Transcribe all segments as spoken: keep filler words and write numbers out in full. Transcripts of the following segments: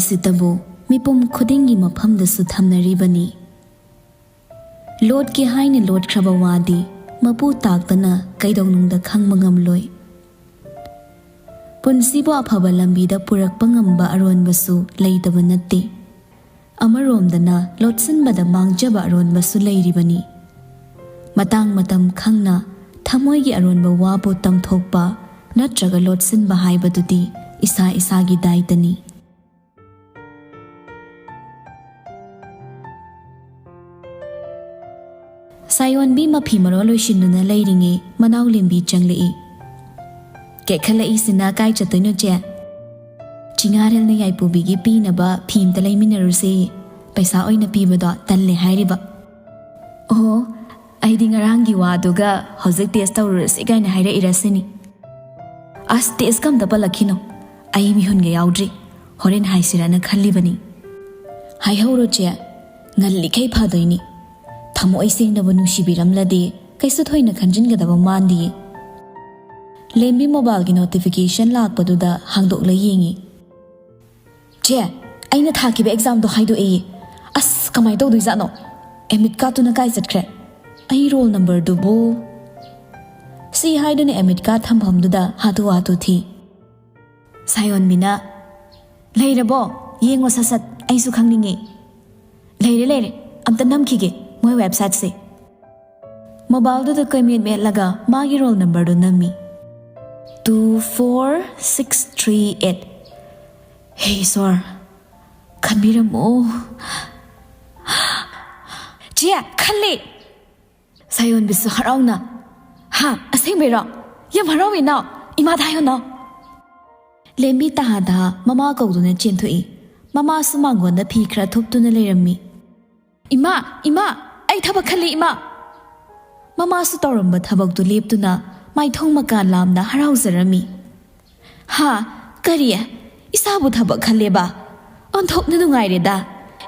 ꯁꯤꯇꯕꯨ ꯃꯤꯄꯨꯝ ꯈꯨꯗꯤꯡꯒꯤ ꯃꯐꯝꯗꯁꯨ ꯊꯝꯅꯔꯤꯕꯅꯤ꯫ ꯂꯣꯠꯀꯦ ꯍꯥꯏꯅ ꯂꯣꯠꯈ꯭ꯔꯕ ꯋꯥꯗꯤ ꯃꯄꯨ ꯇꯥꯛꯇꯅ ꯀꯩꯗꯧꯅꯨꯡꯗ ꯈꯪꯕ ꯉꯝꯂꯣꯏ꯫ ꯄꯨꯟꯁꯤꯕꯨ ꯑꯐꯕ ꯂꯝꯕꯤꯗ ꯄꯨꯔꯛꯄ ꯉꯝꯕ ꯑꯔꯣꯟꯕꯁꯨ ꯂꯩꯇꯕ ꯅꯠꯇꯦ꯫ ꯑꯃꯔꯣꯝꯗꯅ ꯂꯣꯠꯁꯤꯟꯕꯗ ꯃꯥꯡꯖꯕ ꯑꯔꯣꯟꯕꯁꯨ ꯂꯩꯔꯤꯕꯅꯤ꯫ ꯃꯇꯥꯡ ꯃꯇꯝ ꯈꯪꯅ ꯊꯃꯣꯏꯒꯤ ꯑꯔꯣꯟꯕ ꯋꯥꯕꯨ ꯇꯝꯊꯣꯛꯄ ꯅꯠꯇ꯭ꯔꯒ ꯂꯣꯠꯁꯤꯟꯕ ꯍꯥꯏꯕꯗꯨꯗꯤ ꯏꯁꯥ ꯏꯁꯥꯒꯤ ꯗꯥꯏꯇꯅꯤ꯫ ꯁꯥꯌꯣꯟꯕꯤ ꯃꯐꯤ ꯃꯔꯣꯜ ꯂꯣꯏꯁꯤꯟꯗꯨꯅ ꯂꯩꯔꯤꯉꯩ ꯃꯅꯥꯎ ꯂꯦꯝꯕꯤ ꯆꯪꯂꯛꯏ꯫ ꯀꯦꯛꯈꯠꯂꯛꯏꯁꯤꯅ ꯀꯥꯏ ꯆꯠꯇꯣꯏꯅꯣ, ꯆꯦ? ꯆꯤꯉꯥꯔꯦꯜꯅ ꯌꯥꯏꯄꯨꯕꯤꯒꯤ ꯄꯤꯅꯕ ꯐꯤ ꯑꯝꯇ ꯂꯩꯃꯤꯟꯅꯔꯨꯁꯦ꯫ ꯄꯩꯁꯥ ꯑꯣꯏꯅ ꯄꯤꯕꯗꯣ ꯇꯜꯂꯦ ꯍꯥꯏꯔꯤꯕ꯫ ꯑꯣꯍꯣ, ꯑꯩꯗꯤ ꯉꯔꯥꯡꯒꯤ ꯋꯥꯗꯨꯒ ꯍꯧꯖꯤꯛ ꯇꯦꯁ ꯇꯧꯔꯨꯔꯁꯤ ꯀꯥꯏꯅ ꯍꯥꯏꯔꯛꯏꯔ ꯁꯤꯅꯤ꯫ ꯑꯁ, ꯇꯦꯁꯀ ꯑꯝꯇ ꯄꯜꯂꯛꯈꯤꯅꯣ꯫ ꯑꯩ ꯃꯤꯍꯨꯟꯒ ꯌꯥꯎꯗ꯭ꯔꯤ꯫ ꯍꯣꯔꯦꯟ ꯍꯥꯏꯁꯤꯔꯅ ꯈꯜꯂꯤꯕꯅꯤ꯫ ꯍꯥꯏꯍꯧꯔꯣ, ꯆꯦ꯫ ꯉꯜꯂꯤꯈꯩ ꯐꯗꯣꯏꯅꯤ꯫ ꯊꯃꯣꯏ ꯁꯦꯡꯅꯕꯨ ꯅꯨꯡꯁꯤꯕꯤꯔꯝꯂꯗꯤ ꯀꯩꯁꯨ ꯊꯣꯏꯅ ꯈꯟꯖꯤꯟꯒꯗꯕ ꯃꯥꯟꯗꯤꯌꯦ꯫ ꯂꯦꯝꯕꯤ ꯃꯣꯕꯥꯏꯜꯒꯤ ꯅꯣꯇꯤꯐꯤꯀꯦꯁꯟ ꯂꯥꯛꯄꯗꯨꯗ ꯍꯥꯡꯗꯣꯛꯂ ꯌꯦꯡꯉꯤ꯫ ꯆꯦ, ꯑꯩꯅ ꯊꯥꯈꯤꯕ ꯑꯦꯛꯖꯥꯝꯗꯣ ꯍꯥꯏꯗꯣꯛꯑꯦꯌꯦ꯫ ꯑꯁ, ꯀꯃꯥꯏꯅ ꯇꯧꯗꯣꯏꯖꯥꯠꯅꯣ? ꯑꯦꯗꯃꯤꯠ ꯀꯥꯔꯠꯇꯨꯅ ꯀꯥꯏ ꯆꯠꯈ꯭ꯔꯦ? ꯑꯩ ꯔꯣꯜ ꯅꯝꯕꯔꯗꯨꯕꯨ? ꯁꯤ ꯍꯥꯏꯗꯨꯅ ꯑꯦꯗꯃꯤꯠ ꯀꯥꯔꯠ ꯊꯝꯐꯝꯗꯨꯗ ꯍꯥꯊꯨ ꯍꯥꯊꯨ ꯊꯤ꯫ ꯁꯥꯌꯣꯟꯕꯤꯅ, "ꯂꯩꯔꯕꯣ? ꯌꯦꯡꯉꯣ ꯁꯠ ꯁꯠ, ꯑꯩꯁꯨ ꯈꯪꯅꯤꯡꯉꯦ꯫" "ꯂꯩꯔꯦ, ꯂꯩꯔꯦ, ꯑꯝꯇ ꯅꯝꯈꯤꯒꯦ ꯃꯣꯏ ꯋꯦꯕꯁꯥꯏꯠꯁꯦ꯫" ꯃꯣꯕꯥꯏꯜꯗꯨꯗ ꯀꯣꯏꯃꯦꯠ ꯃꯦꯠꯂꯒ ꯃꯥꯒꯤ ꯔꯣꯜ ꯅꯝꯕꯔꯗꯨ ꯅꯝꯃꯤ꯫ "Two four six three eight꯫ ꯍꯦ ꯏꯁꯣꯔ, ꯈꯟꯕꯤꯔꯝꯃꯣ꯫" "ꯆꯦ, ꯈꯜꯂꯦ!" ꯁꯥꯌꯣꯟꯕꯤꯁꯨ ꯍꯔꯥꯎꯅ, "ꯍꯥ, ꯑꯁꯦꯡꯕꯩꯔꯣ? ꯌꯥꯝ ꯍꯔꯥꯎꯋꯦ ꯅꯥꯎ꯫ ꯏꯃꯥꯗ ꯍꯥꯏꯌꯣ ꯅꯥꯎ꯫" ꯂꯦꯝꯕꯤ ꯇꯍꯥ ꯇꯍꯥ ꯃꯃꯥ ꯀꯧꯗꯨꯅ ꯆꯦꯟꯊꯣꯛꯏ꯫ ꯃꯃꯥꯁꯨ ꯃꯥꯡꯒꯣꯟꯗ ꯐꯤ ꯈꯔ ꯊꯨꯞꯇꯨꯅ ꯂꯩꯔꯝꯃꯤ꯫ "ꯏꯃꯥ, ꯏꯃꯥ, ꯑꯩ ꯊꯕꯛ ꯈꯜꯂꯤ, ꯏꯃꯥ!" ꯃꯃꯥꯁꯨ ꯇꯧꯔꯝꯕ ꯊꯕꯛꯇꯨ ꯂꯦꯞꯇꯨꯅ ꯃꯥꯏꯊꯣꯡ ꯃꯀꯥ ꯂꯥꯝꯅ ꯍꯔꯥꯎꯖꯔꯝꯃꯤ꯫ "ꯍꯥ? ꯀꯔꯤ? ꯏꯁꯥꯕꯨ ꯊꯕꯛ ꯈꯜꯂꯦꯕ? ꯑꯣꯟꯊꯣꯛꯅ ꯅꯨꯡꯉꯥꯏꯔꯦꯗ꯫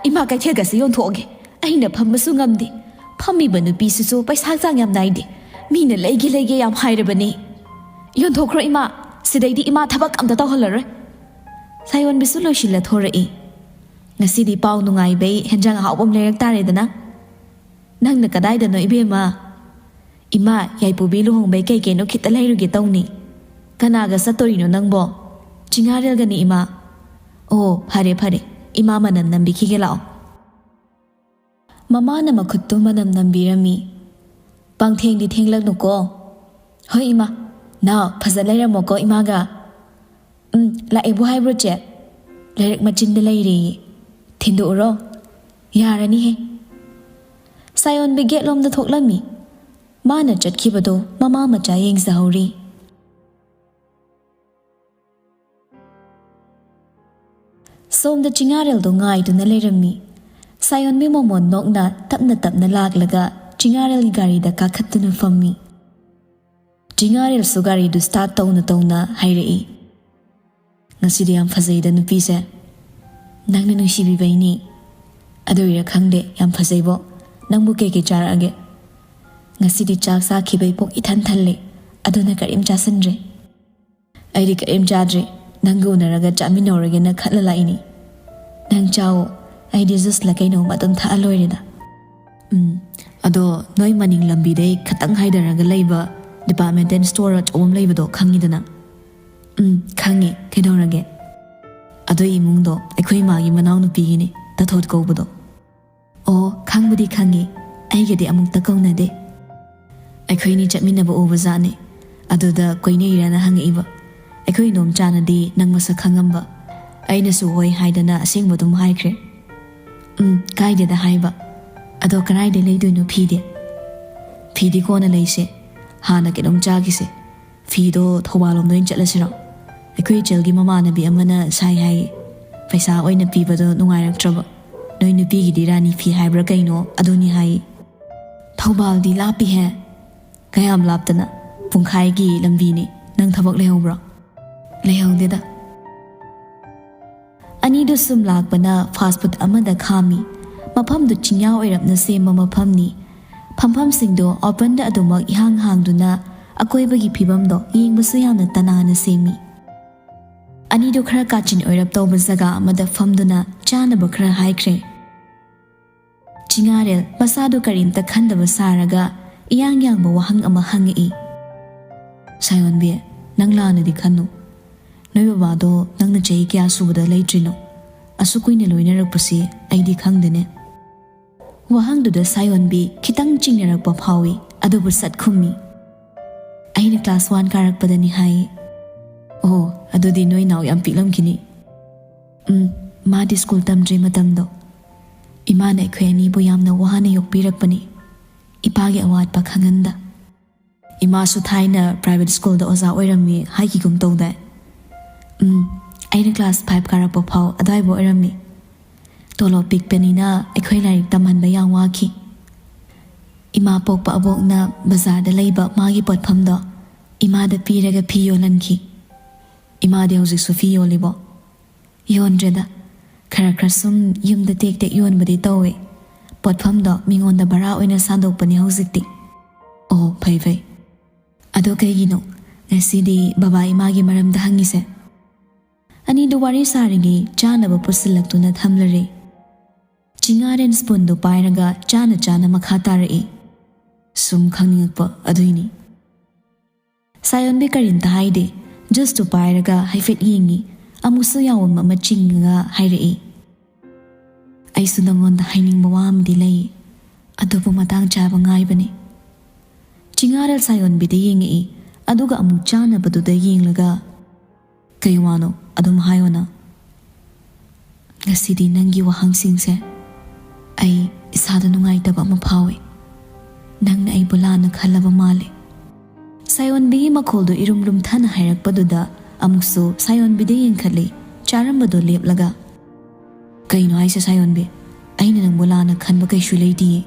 ꯏꯃꯥ, ꯀꯩꯊꯦꯜꯒꯁꯦ ꯌꯣꯟꯊꯣꯛꯑꯒꯦ꯫ ꯑꯩꯅ ꯐꯝꯕꯁꯨ ꯉꯝꯗꯦ꯫ ꯐꯝꯃꯤꯕ ꯅꯨꯄꯤꯁꯤꯁꯨ ꯄꯩꯁꯥ ꯆꯥꯡ ꯌꯥꯝ ꯅꯥꯏꯗꯦ꯫ ꯃꯤꯅ ꯂꯩꯒꯦ ꯂꯩꯒꯦ ꯌꯥꯝ ꯍꯥꯏꯔꯕꯅꯤ꯫ ꯌꯣꯟꯊꯣꯛꯈ꯭ꯔꯣ ꯏꯃꯥ꯫ ꯁꯤꯗꯩꯗꯤ ꯏꯃꯥ ꯊꯕꯛ ꯑꯝꯇ ꯇꯧꯍꯜꯂꯔꯣꯏ꯫" ꯁꯥꯌꯣꯟꯕꯤꯁꯨ ꯂꯣꯏꯁꯤꯜꯂ ꯊꯣꯔꯛꯏ꯫ "ꯉꯁꯤꯗꯤ ꯄꯥꯎ ꯅꯨꯡꯉꯥꯏꯕꯩ ꯍꯦꯟꯖꯥꯡ ꯑꯍꯥꯎꯕ ꯑꯃ ꯂꯩꯔꯛ ꯇꯥꯔꯦꯗꯅ꯫ ꯅꯪꯅ ꯀꯗꯥꯏꯗꯅꯣ ꯏꯕꯦꯝꯃ?" "ꯏꯃꯥ, ꯌꯥꯏꯄꯨꯕꯤ ꯂꯨꯍꯣꯡꯕꯩ ꯀꯩ ꯀꯩꯅꯣ ꯈꯤꯇ ꯂꯩꯔꯨꯒꯦ ꯇꯧꯅꯤ꯫ ꯀꯅꯥꯒ ꯆꯠꯇꯣꯔꯤꯅꯣ ꯅꯪꯕꯣ?" "ꯆꯤꯡꯉꯥꯔꯦꯜꯒꯅꯤ ꯏꯃꯥ." "ꯑꯣ, ꯐꯔꯦ ꯐꯔꯦ, ꯏꯃꯥ ꯃꯅꯝ ꯅꯝꯕꯤꯈꯤꯒꯦ ꯂꯥꯛꯑꯣ꯫" ꯃꯃꯥꯅ ꯃꯈꯨꯠꯇꯨ ꯃꯅꯝ ꯅꯝꯕꯤꯔꯝꯃꯤ꯫ "ꯄꯪꯊꯦꯡꯗꯤ ꯊꯦꯡꯂꯛꯅꯨꯀꯣ꯫" "ꯍꯣꯏ ꯏꯃꯥ꯫ ꯅꯥꯎ, ꯐꯖ ꯂꯩꯔꯝꯃꯣꯀꯣ ꯏꯃꯥꯒ꯫" "ꯎꯝ, ꯂꯥꯛꯑꯦꯕꯨ ꯍꯥꯏꯕ꯭ꯔꯣ ꯆꯦ? ꯂꯥꯏꯔꯤꯛ ꯃꯆꯤꯟꯗ ꯂꯩꯔꯦꯌꯦ꯫ ꯊꯤꯟꯗꯣꯛꯎꯔꯣ?" "ꯌꯥꯔꯅꯤꯍꯦ꯫" ꯁꯥꯌꯣꯟꯕꯤ ꯒꯦꯠꯂꯣꯝꯗ ꯊꯣꯛꯂꯝꯃꯤ꯫ ꯃꯥꯅ ꯆꯠꯈꯤꯕꯗꯣ ꯃꯃꯥ ꯃꯆꯥ ꯌꯦꯡꯖꯍꯧꯔꯤ꯫ ꯁꯣꯝꯗ ꯆꯤꯡꯉꯥꯔꯦꯜꯗꯣ ꯉꯥꯏꯗꯨꯅ ꯂꯩꯔꯝꯃꯤ꯫ ꯁꯥꯌꯣꯟꯕꯤ ꯃꯣꯃꯣꯟ ꯅꯣꯛꯅ ꯇꯞꯅ ꯇꯞꯅ ꯂꯥꯛꯂꯒ ꯆꯤꯡꯉꯥꯔꯦꯜꯒꯤ ꯒꯥꯔꯤꯗ ꯀꯥꯈꯠꯇꯨꯅ ꯐꯝꯃꯤ꯫ ꯆꯤꯡꯉꯥꯔꯦꯜꯁꯨ ꯒꯥꯔꯤꯗꯨ start ꯇꯧꯅ ꯇꯧꯅ ꯍꯥꯏꯔꯛꯏ, "ꯉꯁꯤꯗꯤ ꯌꯥꯝ ꯐꯖꯩꯗ ꯅꯨꯄꯤꯁꯦ꯫ ꯅꯪꯅ ꯅꯨꯡꯁꯤꯕꯤꯕꯩꯅꯤ꯫ ꯑꯗꯨꯏꯔꯥ ꯈꯪꯗꯦ, ꯌꯥꯝ ꯐꯖꯩꯕꯣ꯫ ꯅꯪꯕꯨ ꯀꯩꯀꯩ ꯆꯥꯔꯛꯑꯒꯦ?" "ꯉꯁꯤꯗꯤ ꯆꯥꯛ ꯆꯥꯈꯤꯕꯩ ꯄꯨꯛ ꯏꯊꯟ ꯊꯜꯂꯦ꯫ ꯑꯗꯨꯅ ꯀꯔꯤꯝ ꯆꯥꯁꯤꯟꯗ꯭ꯔꯦ꯫" "ꯑꯩꯗꯤ ꯀꯔꯤꯝ ꯆꯥꯗ꯭ꯔꯤ꯫ ꯅꯪꯒ ꯎꯅꯔꯒ ꯆꯥꯃꯤꯟꯅꯧꯔꯒꯦꯅ ꯈꯜꯂ ꯂꯥꯛꯏꯅꯤ꯫ ꯅꯪ ꯆꯥꯋꯣ꯫ ꯑꯩꯗꯤ juice ꯂ ꯀꯩꯅꯣꯝ ꯑꯗꯨꯝ ꯊꯛꯑ ꯂꯣꯏꯔꯦꯗ꯫" "ꯎꯝ, ꯑꯗꯣ ꯅꯣꯏ ꯃꯅꯤꯡ ꯂꯝꯕꯤꯗꯩ ꯈꯇꯪ ꯍꯥꯏꯗꯔꯒ ꯂꯩꯕ departmental store ꯑꯆꯧꯕ ꯑꯃ ꯂꯩꯕꯗꯣ ꯈꯪꯉꯤꯗꯅ?" "ꯎꯝ, ꯈꯪꯉꯦ꯫ ꯀꯩꯗꯧꯔꯒꯦ?" "ꯑꯗꯨꯏ ꯏꯃꯨꯡꯗꯣ ꯑꯩꯈꯣꯏ ꯏꯃꯥꯒꯤ ꯃꯅꯥꯎꯅꯨꯄꯤꯒꯤꯅꯦ, ꯇꯥꯊꯣꯠ ꯀꯧꯕꯗꯣ꯫" "ꯑꯣ, ꯈꯪꯕꯨꯗꯤ ꯈꯪꯉꯦ꯫ ꯑꯩꯒꯗꯤ ꯑꯃꯨꯛꯇ ꯀꯧꯅꯗꯦ꯫" "ꯑꯩꯈꯣꯏꯅꯤ ꯆꯠꯃꯤꯟꯅꯕ ꯎꯕꯖꯥꯠꯅꯤ꯫ ꯑꯗꯨꯗ ꯀꯣꯏꯅꯩꯔꯅ ꯍꯪꯉꯛꯏꯕ꯫ ꯑꯩꯈꯣꯏ ꯏꯗꯣꯝꯆꯥꯅꯗꯤ ꯅꯪ ꯃꯁꯛ ꯈꯪꯉꯝꯕ꯫ ꯑꯩꯅꯁꯨ ꯍꯣꯏ ꯍꯥꯏꯗꯅ ꯑꯁꯦꯡꯕ ꯑꯗꯨꯝ ꯍꯥꯏꯈ꯭ꯔꯦ꯫" "ꯎꯝ, ꯀꯥꯏꯗꯦꯗ ꯍꯥꯏꯕ꯫ ꯑꯗꯣ ꯀꯗꯥꯏꯗꯩ ꯂꯩꯗꯣꯏꯅꯣ ꯐꯤꯗꯤ?" "ꯐꯤꯗꯤ ꯀꯣꯟꯅ ꯂꯩꯁꯦ꯫ ꯍꯥꯟꯅ ꯀꯩꯅꯣꯝ ꯆꯥꯈꯤꯁꯦ꯫ ꯐꯤꯗꯣ ꯊꯧꯕꯥꯜ ꯂꯣꯝꯗ ꯑꯣꯏꯅ ꯆꯠꯂꯁꯤꯔꯣ? ꯑꯩꯈꯣꯏ ꯏꯆꯜꯒꯤ ꯃꯃꯥꯟꯅꯕꯤ ꯑꯃꯅ ꯁꯥꯏ ꯍꯥꯏꯌꯦ꯫ ꯄꯩꯁꯥ ꯑꯣꯏꯅ ꯄꯤꯕꯗꯣ ꯅꯨꯡꯉꯥꯏꯔꯛꯇ꯭ꯔꯕ꯫ ꯅꯣꯏ ꯅꯨꯄꯤꯒꯤꯗꯤ ꯔꯥꯅꯤ ꯐꯤ ꯍꯥꯏꯕ꯭ꯔꯥ ꯀꯩꯅꯣ, ꯑꯗꯨꯅꯤ ꯍꯥꯏꯌꯦ꯫" "ꯊꯧꯕꯥꯜꯗꯤ ꯂꯥꯞꯄꯤꯍꯦ꯫ ꯀꯌꯥꯝ ꯂꯥꯞꯇꯅ? ꯄꯨꯡꯈꯥꯏꯒꯤ ꯂꯝꯕꯤꯅꯤ꯫ ꯅꯪ ꯊꯕꯛ ꯂꯩꯍꯧꯕ꯭ꯔꯣ?" "ꯂꯩꯍꯧꯗꯦꯗ꯫" ꯑꯅꯤꯗꯨ ꯁꯨꯝ ꯂꯥꯛꯄꯅ fast food ꯑꯃꯗ ꯈꯥꯝꯃꯤ꯫ ꯃꯐꯝꯗꯨ ꯆꯤꯡꯌꯥ ꯑꯣꯏꯔꯞꯅ ꯁꯦꯝꯕ ꯃꯐꯝꯅꯤ꯫ ꯐꯝꯐꯝꯁꯤꯡꯗꯣ openꯗ ꯑꯗꯨꯃꯛ ꯏꯍꯥꯡ ꯍꯥꯡꯗꯨꯅ ꯑꯀꯣꯏꯕꯒꯤ ꯐꯤꯕꯝꯗꯣ ꯌꯦꯡꯕꯁꯨ ꯌꯥꯝꯅ ꯇꯅꯥꯅ ꯁꯦꯝꯃꯤ꯫ ꯑꯅꯤꯗꯨ ꯈꯔ ꯀꯥꯆꯤꯟ ꯑꯣꯏꯔꯞ ꯇꯧꯕ ꯖꯒꯥ ꯑꯃꯗ ꯐꯝꯗꯨꯅ ꯆꯥꯅꯕ ꯈꯔ ꯍꯥꯏꯈ꯭ꯔꯦ꯫ ꯆꯤꯉꯥꯔꯦꯜ ꯃꯁꯥꯗꯨ ꯀꯔꯤꯝꯇ ꯈꯟꯗꯕ ꯁꯥꯔꯒ ꯏꯌꯥꯡ ꯌꯥꯡꯕ ꯋꯥꯍꯪ ꯑꯃ ꯍꯪꯉꯛꯏ꯫ "ꯁꯥꯌꯣꯟꯕꯤ, ꯅꯪ ꯂꯥꯟꯅꯗꯤ ꯈꯟꯅꯨ꯫ ꯅꯣꯏ ꯕꯕꯥꯗꯣ ꯅꯪꯅ ꯆꯍꯤ ꯀꯌꯥ ꯁꯨꯕꯗ ꯂꯩꯇ꯭ꯔꯤꯅꯣ? ꯑꯁꯨꯛ ꯀꯨꯏꯅ ꯂꯣꯏꯅꯔꯛꯄꯁꯤ ꯑꯩꯗꯤ ꯈꯪꯗꯦꯅꯦ꯫" ꯋꯥꯍꯪꯗꯨꯗ ꯁꯥꯌꯣꯟꯕꯤ ꯈꯤꯇꯪ ꯆꯤꯡꯅꯔꯛꯄ ꯐꯥꯎꯏ, ꯑꯗꯨꯕꯨ ꯁꯠ ꯈꯨꯝꯃꯤ꯫ "ꯑꯩꯅ class one ꯀꯥꯔꯛꯄꯗꯅꯤ" ꯍꯥꯏ꯫ "ꯑꯣ, ꯑꯗꯨꯗꯤ ꯅꯣꯏ ꯅꯥꯎ ꯌꯥꯝ ꯄꯤꯛꯂꯝꯈꯤꯅꯤ꯫" "ꯎꯝ, ꯃꯥꯗꯤ ꯁ꯭ꯀꯨꯜ ꯇꯝꯗ꯭ꯔꯤ ꯃꯇꯝꯗꯣ꯫ ꯏꯃꯥꯅ ꯑꯩꯈꯣꯏ ꯑꯅꯤꯕꯨ ꯌꯥꯝꯅ ꯋꯥꯅ ꯌꯣꯛꯄꯤꯔꯛꯄꯅꯤ, ꯏꯄꯥꯒꯤ ꯑꯋꯥꯠꯄ ꯈꯪꯍꯟꯗ꯫ ꯏꯃꯥꯁꯨ ꯊꯥꯏꯅ private ꯁ꯭ꯀꯨꯜꯗ ꯑꯣꯖꯥ ꯑꯣꯏꯔꯝꯃꯤ ꯍꯥꯏꯈꯤꯒꯨꯝ ꯇꯧꯗꯥꯏ?" "ꯎꯝ, ꯑꯩꯅ class five ꯀꯥꯔꯛꯄ ꯐꯥꯎ ꯑꯗꯨꯋꯥꯏꯕꯨ ꯑꯣꯏꯔꯝꯃꯤ꯫ ꯇꯣꯂꯣꯞ ꯄꯤꯛꯄꯅꯤꯅ ꯑꯩꯈꯣꯏ ꯂꯥꯏꯔꯤꯛ ꯇꯝꯍꯟꯕ ꯌꯥꯝ ꯋꯥꯈꯤ꯫ ꯏꯃꯥ ꯄꯣꯛꯄ ꯑꯕꯣꯛꯅ ꯕꯖꯥꯔꯗ ꯂꯩꯕ ꯃꯥꯒꯤ ꯄꯣꯠꯐꯝꯗꯣ ꯏꯃꯥꯗ ꯄꯤꯔꯒ ꯐꯤ ꯌꯣꯜꯍꯟꯈꯤ꯫ ꯏꯃꯥꯗꯤ ꯍꯧꯖꯤꯛꯁꯨ ꯐꯤ ꯌꯣꯜꯂꯤꯕꯣ?" "ꯌꯣꯟꯗ꯭ꯔꯦꯗ, ꯈꯔ ꯈꯔ ꯁꯨꯝ ꯌꯨꯝꯗ ꯇꯦꯛ ꯇꯦꯛ ꯌꯣꯟꯕꯗꯤ ꯇꯧꯋꯦ꯫ ꯄꯣꯠꯐꯝꯗꯣ ꯃꯤꯉꯣꯟꯗ ꯚꯔꯥ ꯑꯣꯏꯅ ꯁꯥꯟꯗꯣꯛꯄꯅꯦ ꯍꯧꯖꯤꯛꯇꯤ꯫" "ꯑꯣ, ꯐꯩ ꯐꯩ꯫ ꯑꯗꯣ ꯀꯩꯒꯤꯅꯣ ꯉꯁꯤꯗꯤ ꯕꯕꯥ ꯏꯃꯥꯒꯤ ꯃꯔꯝꯗ ꯍꯪꯉꯤꯁꯦ?" ꯑꯅꯤꯗꯨ ꯋꯥꯔꯤ ꯁꯥꯔꯤꯉꯩ ꯆꯥꯅꯕ ꯄꯨꯁꯤꯜꯂꯛꯇꯨꯅ ꯊꯝꯂꯔꯦ꯫ ꯆꯤꯉꯥꯔꯦꯜ spoonꯗꯨ ꯄꯥꯏꯔꯒ ꯆꯥꯅ ꯆꯥꯅ ꯃꯈꯥ ꯇꯥꯔꯛꯏ꯫ "ꯁꯨꯝ ꯈꯪꯅꯤꯡꯉꯛꯄ ꯑꯗꯨꯏꯅꯤ꯫" ꯁꯥꯌꯣꯟꯕꯤ ꯀꯔꯤꯝꯇ ꯍꯥꯏꯗꯦ꯫ Juiceꯇꯨ ꯄꯥꯏꯔꯒ ꯍꯥꯏꯐꯦꯠ ꯌꯦꯡꯉꯤ꯫ ꯑꯃꯨꯛꯁꯨ ꯌꯥꯑꯣꯝ ꯑꯃ ꯆꯤꯡꯉꯒ ꯍꯥꯏꯔꯛꯏ꯫ "ꯑꯩꯁꯨ ꯅꯉꯣꯟꯗ ꯍꯥꯏꯅꯤꯡꯕ ꯋꯥ ꯑꯃꯗꯤ ꯂꯩ, ꯑꯗꯨꯕꯨ ꯃꯇꯥꯡ ꯆꯥꯕ ꯉꯥꯏꯕꯅꯤ꯫" ꯆꯤꯉꯥꯔꯦꯜ ꯁꯥꯌꯣꯟꯕꯤꯗ ꯌꯦꯡꯉꯛꯏ, ꯑꯗꯨꯒ ꯑꯃꯨꯛ ꯆꯥꯅꯕꯗꯨꯗ ꯌꯦꯡꯂꯒ, "ꯀꯩ ꯋꯥꯅꯣ? ꯑꯗꯨꯝ ꯍꯥꯏꯌꯣꯅ꯫" "ꯉꯁꯤꯗꯤ ꯅꯪꯒꯤ ꯋꯥꯍꯪꯁꯤꯡꯁꯦ ꯑꯩ ꯏꯁꯥꯗ ꯅꯨꯡꯉꯥꯏꯇꯕ ꯑꯃ ꯐꯥꯎꯏ꯫ ꯅꯪꯅ ꯑꯩꯕꯨ ꯂꯥꯟꯅ ꯈꯜꯂꯕ ꯃꯥꯜꯂꯦ꯫" ꯁꯥꯌꯣꯟꯕꯤꯒꯤ ꯃꯈꯣꯜꯗꯨ ꯏꯔꯨꯝ ꯂꯨꯝꯊꯅ ꯍꯥꯏꯔꯛꯄꯗꯨꯗ ꯑꯃꯨꯛꯁꯨ ꯁꯥꯌꯣꯟꯕꯤꯗ ꯌꯦꯡꯈꯠꯂꯤ, ꯆꯥꯔꯝꯕꯗꯨ ꯂꯦꯞꯂꯒ꯫ "ꯀꯩꯅꯣ ꯍꯥꯏꯁꯦ ꯁꯥꯌꯣꯟꯕꯤ? ꯑꯩꯅ ꯅꯪꯕꯨ ꯂꯥꯟꯅ ꯈꯟꯕ ꯀꯩꯁꯨ ꯂꯩꯇꯤꯌꯦ꯫"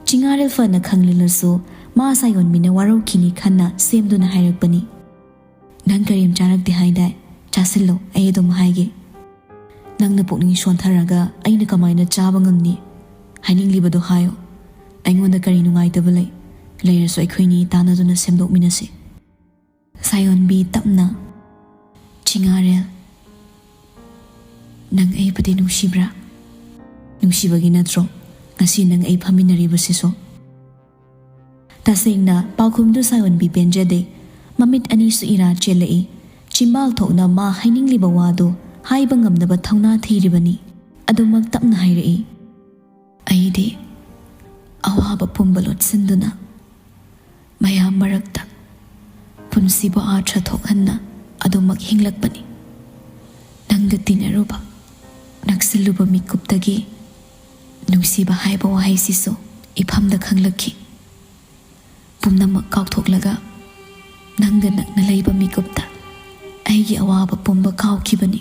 ꯆꯤꯉꯥꯔꯦꯜ ꯐꯅ ꯈꯪꯂꯤꯜꯂꯁꯨ ꯃꯥ ꯁꯥꯌꯣꯟꯕꯤꯅ ꯋꯥꯔꯧꯈꯤꯅꯤ ꯈꯟꯅ ꯁꯦꯝꯗꯨꯅ ꯍꯥꯏꯔꯛꯄꯅꯤ꯫ "ꯅꯪ ꯀꯔꯤꯝ ꯆꯥꯔꯛꯇꯦ ꯍꯥꯏꯗꯥꯏ? ꯆꯥꯁꯤꯜꯂꯣ, ꯑꯩ ꯑꯗꯨꯝ ꯍꯥꯏꯒꯦ꯫ ꯅꯪꯅ ꯄꯨꯛꯅꯤꯡ ꯁꯣꯟꯊꯔꯒ ꯑꯩꯅ ꯀꯃꯥꯏꯅ ꯆꯥꯕ ꯉꯝꯅꯤ? ꯍꯥꯏꯅꯤꯡꯂꯤꯕꯗꯣ ꯍꯥꯏꯌꯣ꯫ ꯑꯩꯉꯣꯟꯗ ꯀꯔꯤ ꯅꯨꯡꯉꯥꯏꯇꯕ ꯂꯩ? ꯂꯩꯔꯁꯨ ꯑꯩꯈꯣꯏꯅꯤ ꯇꯥꯟꯅꯗꯨꯅ ꯁꯦꯝꯗꯣꯛꯃꯤꯟꯅꯁꯤ꯫" ꯁꯥꯌꯣꯟꯕꯤ ꯇꯞꯅ, ꯆꯤꯉꯥꯔꯦꯜ, ꯅꯪ ꯑꯩꯕꯨꯗꯤ ꯅꯨꯡꯁꯤꯕ꯭ꯔꯥ? ꯅꯨꯡꯁꯤꯕꯒꯤ ꯅꯠꯇ꯭ꯔꯣ ꯉꯁꯤ ꯅꯪ ꯑꯩ ꯐꯝꯃꯤꯟꯅꯔꯤꯕꯁꯤꯁꯨ? ꯇꯁꯦꯡꯅ ꯄꯥꯎꯈꯨꯝꯗꯨ ꯁꯥꯌꯣꯟꯕꯤ ꯄꯦꯟꯖꯗꯦ꯫ ꯃꯃꯤꯠ ꯑꯅꯤꯁꯨ ꯏꯔꯥ ꯆꯦꯜꯂꯛꯏ꯫ ꯆꯤꯝꯕꯥꯜ ꯊꯣꯛꯅ ꯃꯥ ꯍꯥꯏꯅꯤꯡꯂꯤꯕ ꯋꯥꯗꯨ ꯍꯥꯏꯕ ꯉꯝꯅꯕ ꯊꯧꯅꯥ ꯊꯤꯔꯤꯕꯅꯤ꯫ ꯑꯗꯨꯃꯛ ꯇꯞꯅ ꯍꯥꯏꯔꯛꯏ꯫ ꯑꯩꯗꯤ ꯑꯋꯥꯕ ꯄꯨꯝꯕ ꯂꯣꯠꯁꯤꯟꯗꯨꯅ ꯃꯌꯥꯝ ꯃꯔꯛꯇ ꯄꯨꯟꯁꯤꯕꯨ ꯑꯥꯔꯊ ꯊꯣꯛꯍꯟꯅ ꯑꯗꯨꯃꯛ ꯍꯤꯡꯂꯛꯄꯅꯤ꯫ ꯅꯪꯒ ꯇꯤꯟꯅꯔꯨꯕ, ꯅꯛꯁꯤꯜꯂꯨꯕ ꯃꯤꯀꯨꯞꯇꯒꯤ ꯅꯨꯡꯁꯤꯕ ꯍꯥꯏꯕ ꯋꯥꯍꯩꯁꯤꯁꯨ ꯏꯐꯝꯗ ꯈꯪꯂꯛꯈꯤ꯫ ꯄꯨꯝꯅꯃꯛ ꯀꯥꯎꯊꯣꯛꯂꯒ ꯅꯪꯒ ꯅꯛꯅ ꯂꯩꯕ ꯃꯤꯀꯨꯞꯇ ꯑꯩꯒꯤ ꯑꯋꯥꯕ ꯄꯨꯝꯕ ꯀꯥꯎꯈꯤꯕꯅꯤ꯫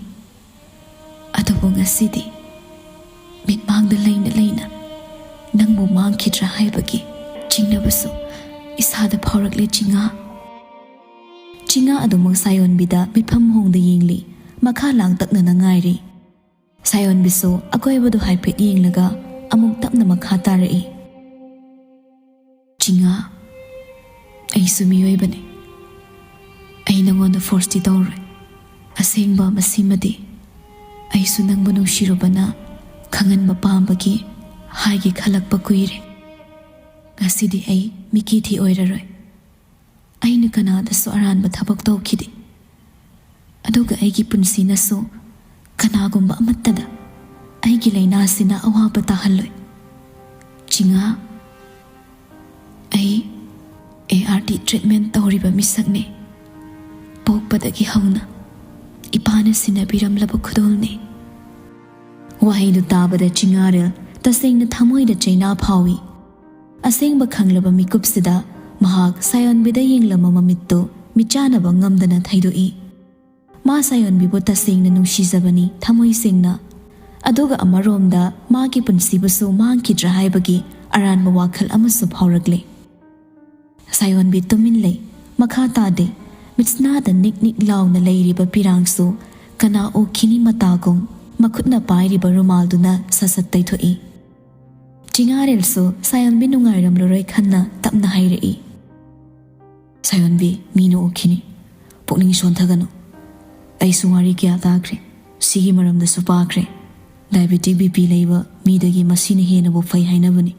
ꯑꯗꯨꯕꯨ ꯉꯁꯤꯗꯤ ꯃꯤꯠꯃꯥꯡꯗ ꯂꯩꯅ ꯂꯩꯅ ꯅꯪꯕꯨ ꯃꯥꯡꯈꯤꯗ꯭ꯔꯥ ꯍꯥꯏꯕꯒꯤ ꯆꯤꯡꯅꯕꯁꯨ ꯏꯁꯥꯗ ꯐꯥꯎꯔꯛꯂꯦ ꯆꯤꯉꯥ꯫ ꯆꯤꯉꯥ ꯑꯗꯨꯃꯛ ꯁꯥꯌꯣꯟꯕꯤꯗ ꯃꯤꯠꯐꯝ ꯍꯣꯡꯗ ꯌꯦꯡꯂꯤ꯫ ꯃꯈꯥ ꯂꯥꯡꯇꯛꯅꯅ ꯉꯥꯏꯔꯤ꯫ ꯁꯥꯌꯣꯟꯕꯤꯁꯨ ꯑꯀꯣꯏꯕꯗꯨ ꯍꯥꯏꯐꯦꯠ ꯌꯦꯡꯂꯒ ꯑꯃꯨꯛ ꯇꯞꯅ ꯃꯈꯥ ꯇꯥꯔꯛꯏ꯫ ꯆꯤꯉꯥ, ꯑꯩꯁꯨ ꯃꯤꯑꯣꯏꯕꯅꯤ꯫ ꯑꯩ ꯅꯉꯣꯟꯗ ꯐꯣꯔꯁꯇꯤ ꯇꯧꯔꯣꯏ꯫ ꯑꯁꯦꯡꯕ ꯃꯁꯤꯃꯗꯤ ꯑꯩꯁꯨ ꯅꯪꯕꯨ ꯅꯨꯡꯁꯤꯔꯨꯕꯅ ꯈꯪꯍꯟꯕ ꯄꯥꯝꯕꯒꯤ ꯍꯥꯏꯒꯦ ꯈꯜꯂꯛꯄ ꯀꯨꯏꯔꯦ꯫ ꯉꯁꯤꯗꯤ ꯑꯩ ꯃꯤꯀꯤ ꯊꯤ ꯑꯣꯏꯔꯔꯣꯏ꯫ ꯑꯩꯅ ꯀꯅꯥꯗꯁꯨ ꯑꯔꯥꯟꯕ ꯊꯕꯛ ꯇꯧꯈꯤꯗꯦ꯫ ꯑꯗꯨꯒ ꯑꯩꯒꯤ ꯄꯨꯟꯁꯤꯅꯁꯨ ꯀꯅꯥꯒꯨꯝꯕ ꯑꯃꯠꯇꯗ ꯑꯩꯒꯤ ꯂꯥꯏꯅꯥꯁꯤꯅ ꯑꯋꯥꯕ ꯇꯥꯍꯜꯂꯣꯏ꯫ ꯆꯤꯉꯥ, ꯑꯩ ART treatment ꯇꯧꯔꯤꯕ ꯃꯤꯁꯛꯅꯤ꯫ ꯄꯣꯛꯄꯗꯒꯤ ꯍꯧꯅ ꯏꯄꯥꯅ ꯁꯤꯟꯅꯕꯤꯔꯝꯂꯕ ꯈꯨꯗꯣꯜꯅꯤ꯫ ꯋꯥꯍꯩꯗꯨ ꯇꯥꯕꯗ ꯆꯤꯉꯥꯔꯦꯜ ꯇꯁꯦꯡꯅ ꯊꯃꯣꯏꯗ ꯆꯩꯅꯥ ꯐꯥꯎꯏ꯫ ꯑꯁꯦꯡꯕ ꯈꯪꯂꯕ ꯃꯤꯀꯨꯞꯁꯤꯗ ꯃꯍꯥꯛ ꯁꯥꯌꯣꯟꯕꯤꯗ ꯌꯦꯡꯂꯝꯕ ꯃꯃꯤꯠꯇꯨ ꯃꯤꯆꯥꯟꯅꯕ ꯉꯝꯗꯅ ꯊꯩꯗꯣꯛꯏ꯫ ꯃꯥ ꯁꯥꯌꯣꯟꯕꯤꯕꯨ ꯇꯁꯦꯡꯅ ꯅꯨꯡꯁꯤꯖꯕꯅꯤ, ꯊꯃꯣꯏ ꯁꯦꯡꯅ꯫ ꯑꯗꯨꯒ ꯑꯃꯔꯣꯝꯗ ꯃꯥꯒꯤ ꯄꯨꯟꯁꯤꯕꯨꯁꯨ ꯃꯥꯡꯈꯤꯗ꯭ꯔꯥ ꯍꯥꯏꯕꯒꯤ ꯑꯔꯥꯟꯕ ꯋꯥꯈꯜ ꯑꯃꯁꯨ ꯐꯥꯎꯔꯛꯂꯦ꯫ ꯁꯥꯌꯣꯟꯕꯤ ꯇꯨꯃꯤꯟ ꯂꯩ, ꯃꯈꯥ ꯇꯥꯗꯦ꯫ ꯃꯤꯠꯁꯅꯥꯗ ꯅꯤꯛ ꯅꯤꯛ ꯂꯥꯎꯅ ꯂꯩꯔꯤꯕ ꯄꯤꯔꯥꯡꯁꯨ ꯀꯅꯥ ꯎꯈꯤꯅꯤ ꯃꯇꯥꯒꯨꯝ ꯃꯈꯨꯠꯅ ꯄꯥꯏꯔꯤꯕ ꯔꯨꯃꯥꯜꯗꯨꯅ ꯁꯠ ꯁꯠ ꯇꯩꯊꯣꯛꯏ꯫ ꯆꯤꯉꯥꯔꯦꯜꯁꯨ ꯁꯥꯌꯣꯟꯕꯤ ꯅꯨꯡꯉꯥꯏꯔꯝꯂꯔꯣꯏ ꯈꯟꯅ ꯇꯞꯅ ꯍꯥꯏꯔꯛꯏ꯫ ꯁꯥꯌꯣꯟꯕꯤ, ꯃꯤꯅ ꯎꯈꯤꯅꯤ꯫ ꯄꯨꯛꯅꯤꯡ ꯁꯣꯟꯊꯒꯅꯨ꯫ ꯑꯩꯁꯨ ꯋꯥꯔꯤ ꯀꯌꯥ ꯇꯥꯈ꯭ꯔꯦ, ꯁꯤꯒꯤ ꯃꯔꯝꯗꯁꯨ ꯄꯥꯈ꯭ꯔꯦ꯫ ꯗꯥꯏꯕꯦꯇꯤꯛ ꯕꯤ ꯄꯤ ꯂꯩꯕ ꯃꯤꯗꯒꯤ ꯃꯁꯤꯅ ꯍꯦꯟꯅꯕꯨ ꯐꯩ ꯍꯥꯏꯅꯕꯅꯤ꯫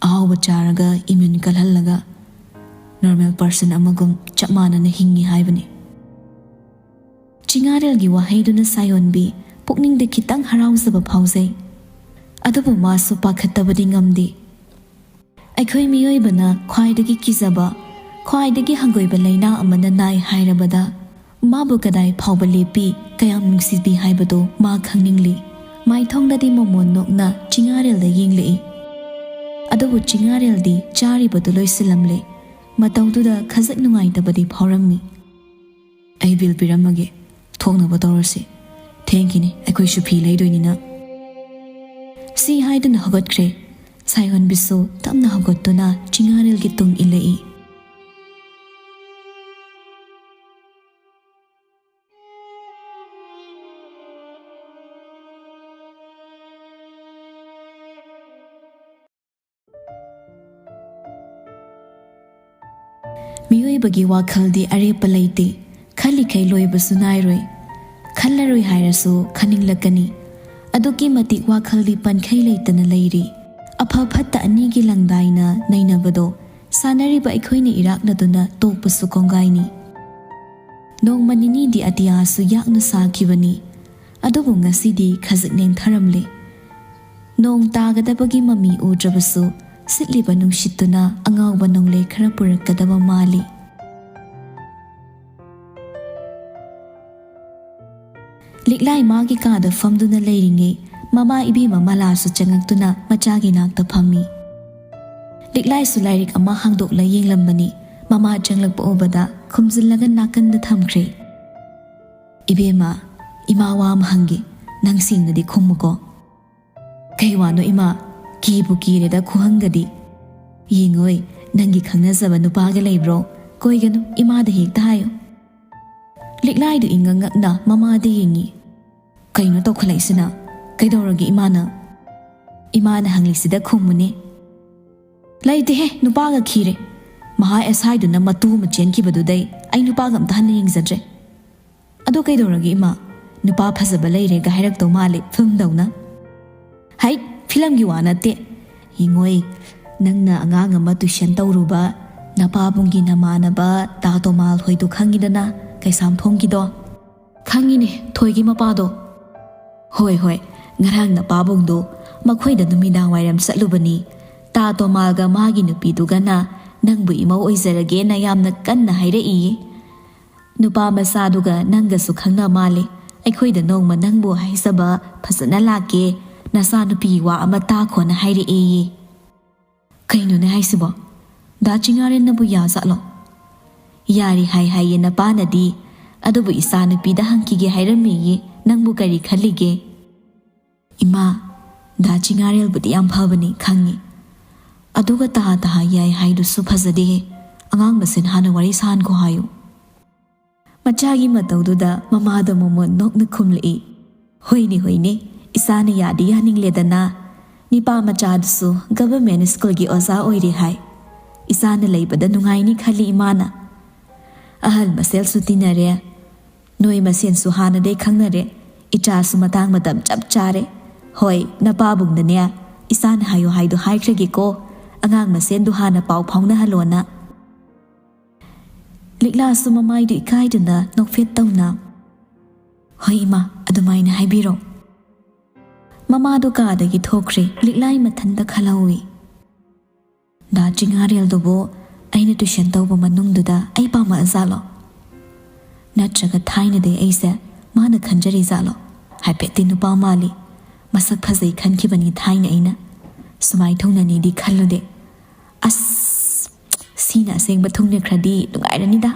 ꯑꯍꯥꯎꯕ ꯆꯥꯔꯒ ꯏꯃ꯭ꯌꯨꯟ ꯀꯜꯍꯜꯂꯒ ꯅꯣꯔꯃꯦꯜ ꯄꯔꯁꯟ ꯑꯃꯒꯨꯝ ꯆꯞ ꯃꯥꯟꯅꯅ ꯍꯤꯡꯉꯤ ꯍꯥꯏꯕꯅꯤ꯫ ꯆꯤꯉꯥꯔꯦꯜꯒꯤ ꯋꯥꯍꯩꯗꯨꯅ ꯁꯥꯌꯣꯟꯕꯤ ꯄꯨꯛꯅꯤꯡꯗ ꯈꯤꯇꯪ ꯍꯔꯥꯎꯖꯕ ꯐꯥꯎꯖꯩ꯫ ꯑꯗꯨꯕꯨ ꯃꯥꯁꯨ ꯄꯥꯈꯠꯇꯕꯗꯤ ꯉꯝꯗꯦ꯫ ꯑꯩꯈꯣꯏ ꯃꯤꯑꯣꯏꯕꯅ ꯈ꯭ꯋꯥꯏꯗꯒꯤ ꯀꯤꯖꯕ, ꯈ꯭ꯋꯥꯏꯗꯒꯤ ꯍꯪꯒꯣꯏꯕ ꯂꯥꯏꯅꯥ ꯑꯃꯅ ꯅꯥꯏ ꯍꯥꯏꯔꯕꯗ ꯃꯥꯕꯨ ꯀꯗꯥꯏ ꯐꯥꯎꯕ ꯂꯦꯞꯄꯤ, ꯀꯌꯥꯝ ꯅꯨꯡꯁꯤꯕꯤ ꯍꯥꯏꯕꯗꯨ ꯃꯥ ꯈꯪꯅꯤꯡꯂꯤ꯫ ꯃꯥꯏꯊꯣꯡꯗꯗꯤ ꯃꯣꯃꯣꯟ ꯅꯣꯛꯅ ꯆꯤꯉꯥꯔꯦꯜꯗ ꯌꯦꯡꯂꯛꯏ꯫ ꯑꯗꯨꯕꯨ ꯆꯤꯉꯥꯔꯦꯜꯗꯤ ꯆꯥꯔꯤꯕꯗꯨ ꯂꯣꯏꯁꯤꯜꯂꯝꯂꯦ꯫ ꯃꯇꯧꯗꯨꯗ ꯈꯖꯤꯛ ꯅꯨꯡꯉꯥꯏꯇꯕꯗꯤ ꯐꯥꯎꯔꯝꯃꯤ꯫ "ꯑꯩ ꯕꯤꯜ ꯄꯤꯔꯝꯃꯒꯦ, ꯊꯣꯛꯅꯕ ꯇꯧꯔꯁꯤ꯫ ꯊꯦꯡꯈꯤꯅꯤ, ꯑꯩꯈꯣꯏꯁꯨ ꯐꯤ ꯂꯩꯗꯣꯏꯅꯤꯅ꯫" ꯁꯤ ꯍꯥꯏꯗꯨꯅ ꯍꯧꯒꯠꯈ꯭ꯔꯦ꯫ ꯁꯥꯏꯑꯣꯟꯕꯤꯁꯨ ꯇꯞꯅ ꯍꯧꯒꯠꯇꯨꯅ ꯆꯤꯉꯥꯔꯦꯜꯒꯤ ꯇꯨꯡ ꯏꯜꯂꯛꯏ꯫ ꯃꯤꯑꯣꯏꯕꯒꯤ ꯋꯥꯈꯜꯗꯤ ꯑꯔꯦꯞꯄ ꯂꯩꯇꯦ꯫ ꯈꯜꯂꯤꯈꯩ ꯂꯣꯏꯕꯁꯨ ꯅꯥꯏꯔꯣꯏ꯫ ꯈꯜꯂꯔꯣꯏ ꯍꯥꯏꯔꯁꯨ ꯈꯟꯅꯤꯡꯂꯛꯀꯅꯤ꯫ ꯑꯗꯨꯛꯀꯤ ꯃꯇꯤꯛ ꯋꯥꯈꯜꯗꯤ ꯄꯟꯈꯩ ꯂꯩꯇꯅ ꯂꯩꯔꯤ꯫ ꯑꯐ ꯐꯠꯇ ꯑꯅꯤꯒꯤ ꯂꯪꯗꯥꯏꯅ ꯅꯩꯅꯕꯗꯣ ꯁꯥꯟꯅꯔꯤꯕ ꯑꯩꯈꯣꯏꯅ ꯏꯔꯥꯛꯅꯗꯨꯅ ꯇꯣꯛꯄꯁꯨ ꯀꯣꯡꯒꯥꯏꯅꯤ꯫ ꯅꯣꯡꯃ ꯅꯤꯅꯤꯗꯤ ꯑꯇꯤꯌꯥꯁꯨ ꯌꯥꯛꯅ ꯁꯥꯈꯤꯕꯅꯤ꯫ ꯑꯗꯨꯕꯨ ꯉꯁꯤꯗꯤ ꯈꯖꯤꯛ ꯅꯦꯝꯊꯔꯝꯂꯦ꯫ ꯅꯣꯡ ꯇꯥꯒꯗꯕꯒꯤ ꯃꯃꯤ ꯎꯗ꯭ꯔꯕꯁꯨ, ꯁꯤꯠꯂꯤꯕ ꯅꯨꯡꯁꯤꯠꯇꯨꯅ ꯑꯉꯥꯎꯕ ꯅꯣꯡꯂꯩ ꯈꯔ ꯄꯨꯔꯛꯀꯗꯕ ꯃꯥꯜꯂꯤ꯫ ꯂꯤꯛꯂꯥꯏ ꯃꯥꯒꯤ ꯀꯥꯗ ꯐꯝꯗꯨꯅ ꯂꯩꯔꯤꯉꯩ, ꯃꯃꯥ ꯏꯕꯦꯝꯃ ꯃꯂꯥꯁꯨ ꯆꯪꯉꯛꯇꯨꯅ ꯃꯆꯥꯒꯤ ꯅꯥꯛꯇ ꯐꯝꯃꯤ꯫ ꯂꯤꯛꯂꯥꯏꯁꯨ ꯂꯥꯏꯔꯤꯛ ꯑꯃ ꯍꯥꯡꯗꯣꯛꯂ ꯌꯦꯡꯂꯝꯕꯅꯤ꯫ ꯃꯃꯥ ꯆꯪꯂꯛꯄ ꯎꯕꯗ ꯈꯨꯝꯖꯤꯜꯂꯒ ꯅꯥꯀꯟꯗ ꯊꯝꯈ꯭ꯔꯦ꯫ "ꯏꯕꯦꯝꯃ, ꯏꯃꯥ ꯋꯥ ꯑꯃ ꯍꯪꯒꯦ, ꯅꯪ ꯁꯦꯡꯅꯗꯤ ꯈꯨꯝꯃꯨꯀꯣ꯫" "ꯀꯩ ꯋꯥꯅꯣ ꯏꯃꯥ? ꯀꯤꯕꯨ ꯀꯤꯔꯦꯗ ꯈꯨꯍꯪꯒꯗꯤ꯫" "ꯌꯦꯡꯉꯣꯏ, ꯅꯪꯒꯤ ꯈꯪꯅꯖꯕ ꯅꯨꯄꯥꯒ ꯂꯩꯕ꯭ꯔꯣ? ꯀꯣꯏꯒꯅꯨ, ꯏꯃꯥꯗ ꯍꯦꯛꯇ ꯍꯥꯏꯌꯨ꯫" ꯂꯤꯛꯂꯥꯏꯗꯨ ꯏꯉꯛ ꯉꯛꯅ ꯃꯃꯥꯗ ꯌꯦꯡꯉꯤ꯫ "ꯀꯩꯅꯣ ꯇꯧꯈꯠꯂꯛꯏꯁꯤꯅ? ꯀꯩꯗꯧꯔꯒꯦ ꯏꯃꯥꯅ?" "ꯏꯃꯥꯅ ꯍꯪꯂꯤꯁꯤꯗ ꯈꯨꯝꯃꯨꯅꯦ꯫" "ꯂꯩꯇꯦꯍꯦ, ꯅꯨꯄꯥꯒ ꯈꯤꯔꯦ꯫ ꯃꯍꯥ ꯑꯦꯁ ꯍꯥꯏꯗꯨꯅ ꯃꯇꯨ ꯑꯃ ꯆꯦꯟꯈꯤꯕꯗꯨꯗꯩ ꯑꯩ ꯅꯨꯄꯥꯒ ꯑꯝꯇ ꯍꯟꯅ ꯌꯦꯡꯖꯗ꯭ꯔꯦ꯫" "ꯑꯗꯣ ꯀꯩꯗꯧꯔꯒꯦ ꯏꯃꯥ? ꯅꯨꯄꯥ ꯐꯖꯕ ꯂꯩꯔꯦꯒ ꯍꯥꯏꯔꯛꯇꯧ ꯃꯥꯜꯂꯦ ꯐꯤꯂꯝꯗꯧꯅ꯫" "ꯍꯩꯠ, ꯐꯤꯂꯝꯒꯤ ꯋꯥ ꯅꯠꯇꯦ꯫ ꯌꯦꯡꯉꯣꯏ, ꯅꯪꯅ ꯑꯉꯥꯡ ꯑꯃ ꯇꯨꯏꯁꯟ ꯇꯧꯔꯨꯕ ꯅꯄꯥꯕꯨꯡꯒꯤ ꯅꯃꯥꯟꯅꯕ ꯇꯥ ꯇꯣꯃꯥꯜ ꯍꯣꯏꯗꯣ ꯈꯪꯉꯤꯗꯅ, ꯀꯩꯁꯥꯝꯊꯣꯡꯒꯤꯗꯣ?" "ꯈꯪꯉꯤꯅꯦ, ꯊꯣꯏꯒꯤ ꯃꯄꯥꯗꯣ꯫" "ꯍꯣꯏ, ꯍꯣꯏ, ꯉꯔꯥꯡ ꯅꯄꯥꯕꯨꯡꯗꯣ ꯃꯈꯣꯏꯗ ꯅꯨꯃꯤꯗꯥꯡ ꯋꯥꯏꯔꯝ ꯆꯠꯂꯨꯕꯅꯤ꯫ ꯇꯥ ꯇꯣꯃꯥꯜꯒ ꯃꯥꯒꯤ ꯅꯨꯄꯤꯗꯨꯒꯅ ꯅꯪꯕꯨ ꯏꯃꯧ ꯑꯣꯏꯖꯔꯒꯦꯅ ꯌꯥꯝꯅ ꯀꯟꯅ ꯍꯥꯏꯔꯛꯏꯌꯦ꯫ ꯅꯨꯄꯥ ꯃꯆꯥꯗꯨꯒ ꯅꯪꯒꯁꯨ ꯈꯪꯅ ꯃꯥꯜꯂꯦ꯫ ꯑꯩꯈꯣꯏꯗ ꯅꯣꯡꯃ ꯅꯪꯕꯨ ꯍꯥꯏꯖꯕ ꯐꯖꯅ ꯂꯥꯛꯀꯦ, ꯅꯆꯥꯅꯨꯄꯤꯒꯤ ꯋꯥ ꯑꯃ ꯇꯥꯈꯣꯅ ꯍꯥꯏꯔꯛꯑꯦꯌꯦ꯫" "ꯀꯩꯅꯣꯅꯦ ꯍꯥꯏꯁꯤꯕꯣ? ꯗꯥ ꯆꯤꯉꯥꯔꯦꯟꯅꯕꯨ ꯌꯥꯖꯥꯠꯂꯣ?" "ꯌꯥꯔꯤ ꯍꯥꯏ ꯍꯥꯏꯌꯦ ꯅꯄꯥꯅꯗꯤ, ꯑꯗꯨꯕꯨ ꯏꯆꯥꯅꯨꯄꯤꯗ ꯍꯪꯈꯤꯒꯦ ꯍꯥꯏꯔꯝꯃꯦꯌꯦ꯫ ꯅꯪꯕꯨ ꯀꯔꯤ ꯈꯜꯂꯤꯒꯦ?" "ꯏꯃꯥ, ꯗꯥ ꯆꯤꯉꯥꯔꯦꯜꯕꯨꯗꯤ ꯌꯥꯝ ꯐꯕꯅꯤ ꯈꯪꯉꯤ꯫ ꯑꯗꯨꯒ ꯇꯍꯥ ꯇꯍꯥ ꯌꯥꯏ ꯍꯥꯏꯗꯨꯁꯨ ꯐꯖꯗꯦꯍꯦ꯫ ꯑꯉꯥꯡ ꯃꯁꯦꯟ ꯍꯥꯟꯅ ꯋꯥꯔꯤ ꯁꯥꯍꯟꯈꯣ ꯍꯥꯏꯌꯨ꯫" ꯃꯆꯥꯒꯤ ꯃꯇꯧꯗꯨꯗ ꯃꯃꯥꯗꯣ ꯃꯣꯃꯣꯟ ꯅꯣꯛꯅ ꯈꯨꯝꯂꯛꯏ꯫ "ꯍꯣꯏꯅꯦ, ꯍꯣꯏꯅꯦ, ꯏꯆꯥꯅ ꯌꯥꯗꯤ ꯌꯥꯅꯤꯡꯂꯦꯗꯅ꯫ ꯅꯤꯄꯥ ꯃꯆꯥꯗꯨꯁꯨ ꯒꯚꯔꯟꯃꯦꯟꯠ ꯁ꯭ꯀꯨꯜꯒꯤ ꯑꯣꯖꯥ ꯑꯣꯏꯔꯦ ꯍꯥꯏ꯫ ꯏꯆꯥꯅ ꯂꯩꯕꯗ ꯅꯨꯡꯉꯥꯏꯅꯤ ꯈꯜꯂꯤ ꯏꯃꯥꯅ꯫ ꯑꯍꯜ ꯃꯁꯦꯜꯁꯨ ꯇꯤꯟꯅꯔꯦ, ꯅꯣꯏ ꯃꯁꯦꯟꯁꯨ ꯍꯥꯟꯅꯗꯩ ꯈꯪꯅꯔꯦ꯫ ꯏꯆꯥꯁꯨ ꯃꯇꯥꯡ ꯃꯇꯝ ꯆꯞ ꯆꯥꯔꯦ꯫ ꯍꯣꯏ, ꯅꯄꯥꯕꯨꯡꯗꯅꯦ ꯏꯆꯥꯅ ꯍꯥꯏꯌꯨ ꯍꯥꯏꯗꯣ ꯍꯥꯏꯈ꯭ꯔꯒꯦꯀꯣ, ꯑꯉꯥꯡ ꯃꯁꯦꯟꯗꯨ ꯍꯥꯟꯅ ꯄꯥꯎ ꯐꯥꯎꯅꯍꯜꯂꯣꯅ꯫" ꯂꯤꯛꯂꯥꯁꯨ ꯃꯃꯥꯏꯗꯨ ꯏꯀꯥꯏꯗꯨꯅ ꯅꯣꯛꯐꯦꯠ ꯇꯧꯅ, "ꯍꯣꯏ ꯏꯃꯥ, ꯑꯗꯨꯃꯥꯏꯅ ꯍꯥꯏꯕꯤꯔꯣ꯫" ꯃꯃꯥꯗꯨ ꯀꯥꯗꯒꯤ ꯊꯣꯛꯈ꯭ꯔꯦ꯫ ꯂꯤꯛꯂꯥꯏ ꯃꯊꯟꯇ ꯈꯜꯍꯧꯏ꯫ "ꯗꯥ ꯆꯤꯉꯥꯔꯦꯜꯗꯨꯕꯨ ꯑꯩꯅ ꯇꯨꯏꯁꯟ ꯇꯧꯕ ꯃꯅꯨꯡꯗꯨꯗ ꯑꯩ ꯄꯥꯝꯃꯛꯑꯖꯥꯠꯂꯣ? ꯅꯠꯇ꯭ꯔꯒ ꯊꯥꯏꯅꯗꯩ ꯑꯩꯁꯦ ꯃꯥꯅ ꯈꯟꯖꯔꯤꯖꯥꯠꯂꯣ? ꯍꯥꯏꯐꯦꯠꯇꯤ ꯅꯨꯄꯥ ꯃꯥꯜꯂꯤ, ꯃꯁꯛ ꯐꯖꯩ ꯈꯟꯈꯤꯕꯅꯤ ꯊꯥꯏꯅ ꯑꯩꯅ꯫ ꯁꯨꯃꯥꯏ ꯊꯨꯡꯅꯅꯤꯗꯤ ꯈꯜꯂꯨꯗꯦ꯫ ꯑꯁ, ꯁꯤꯅ ꯑꯁꯦꯡꯕ ꯊꯨꯡꯅꯈ꯭ꯔꯗꯤ ꯅꯨꯡꯉꯥꯏꯔꯅꯤꯗ꯫"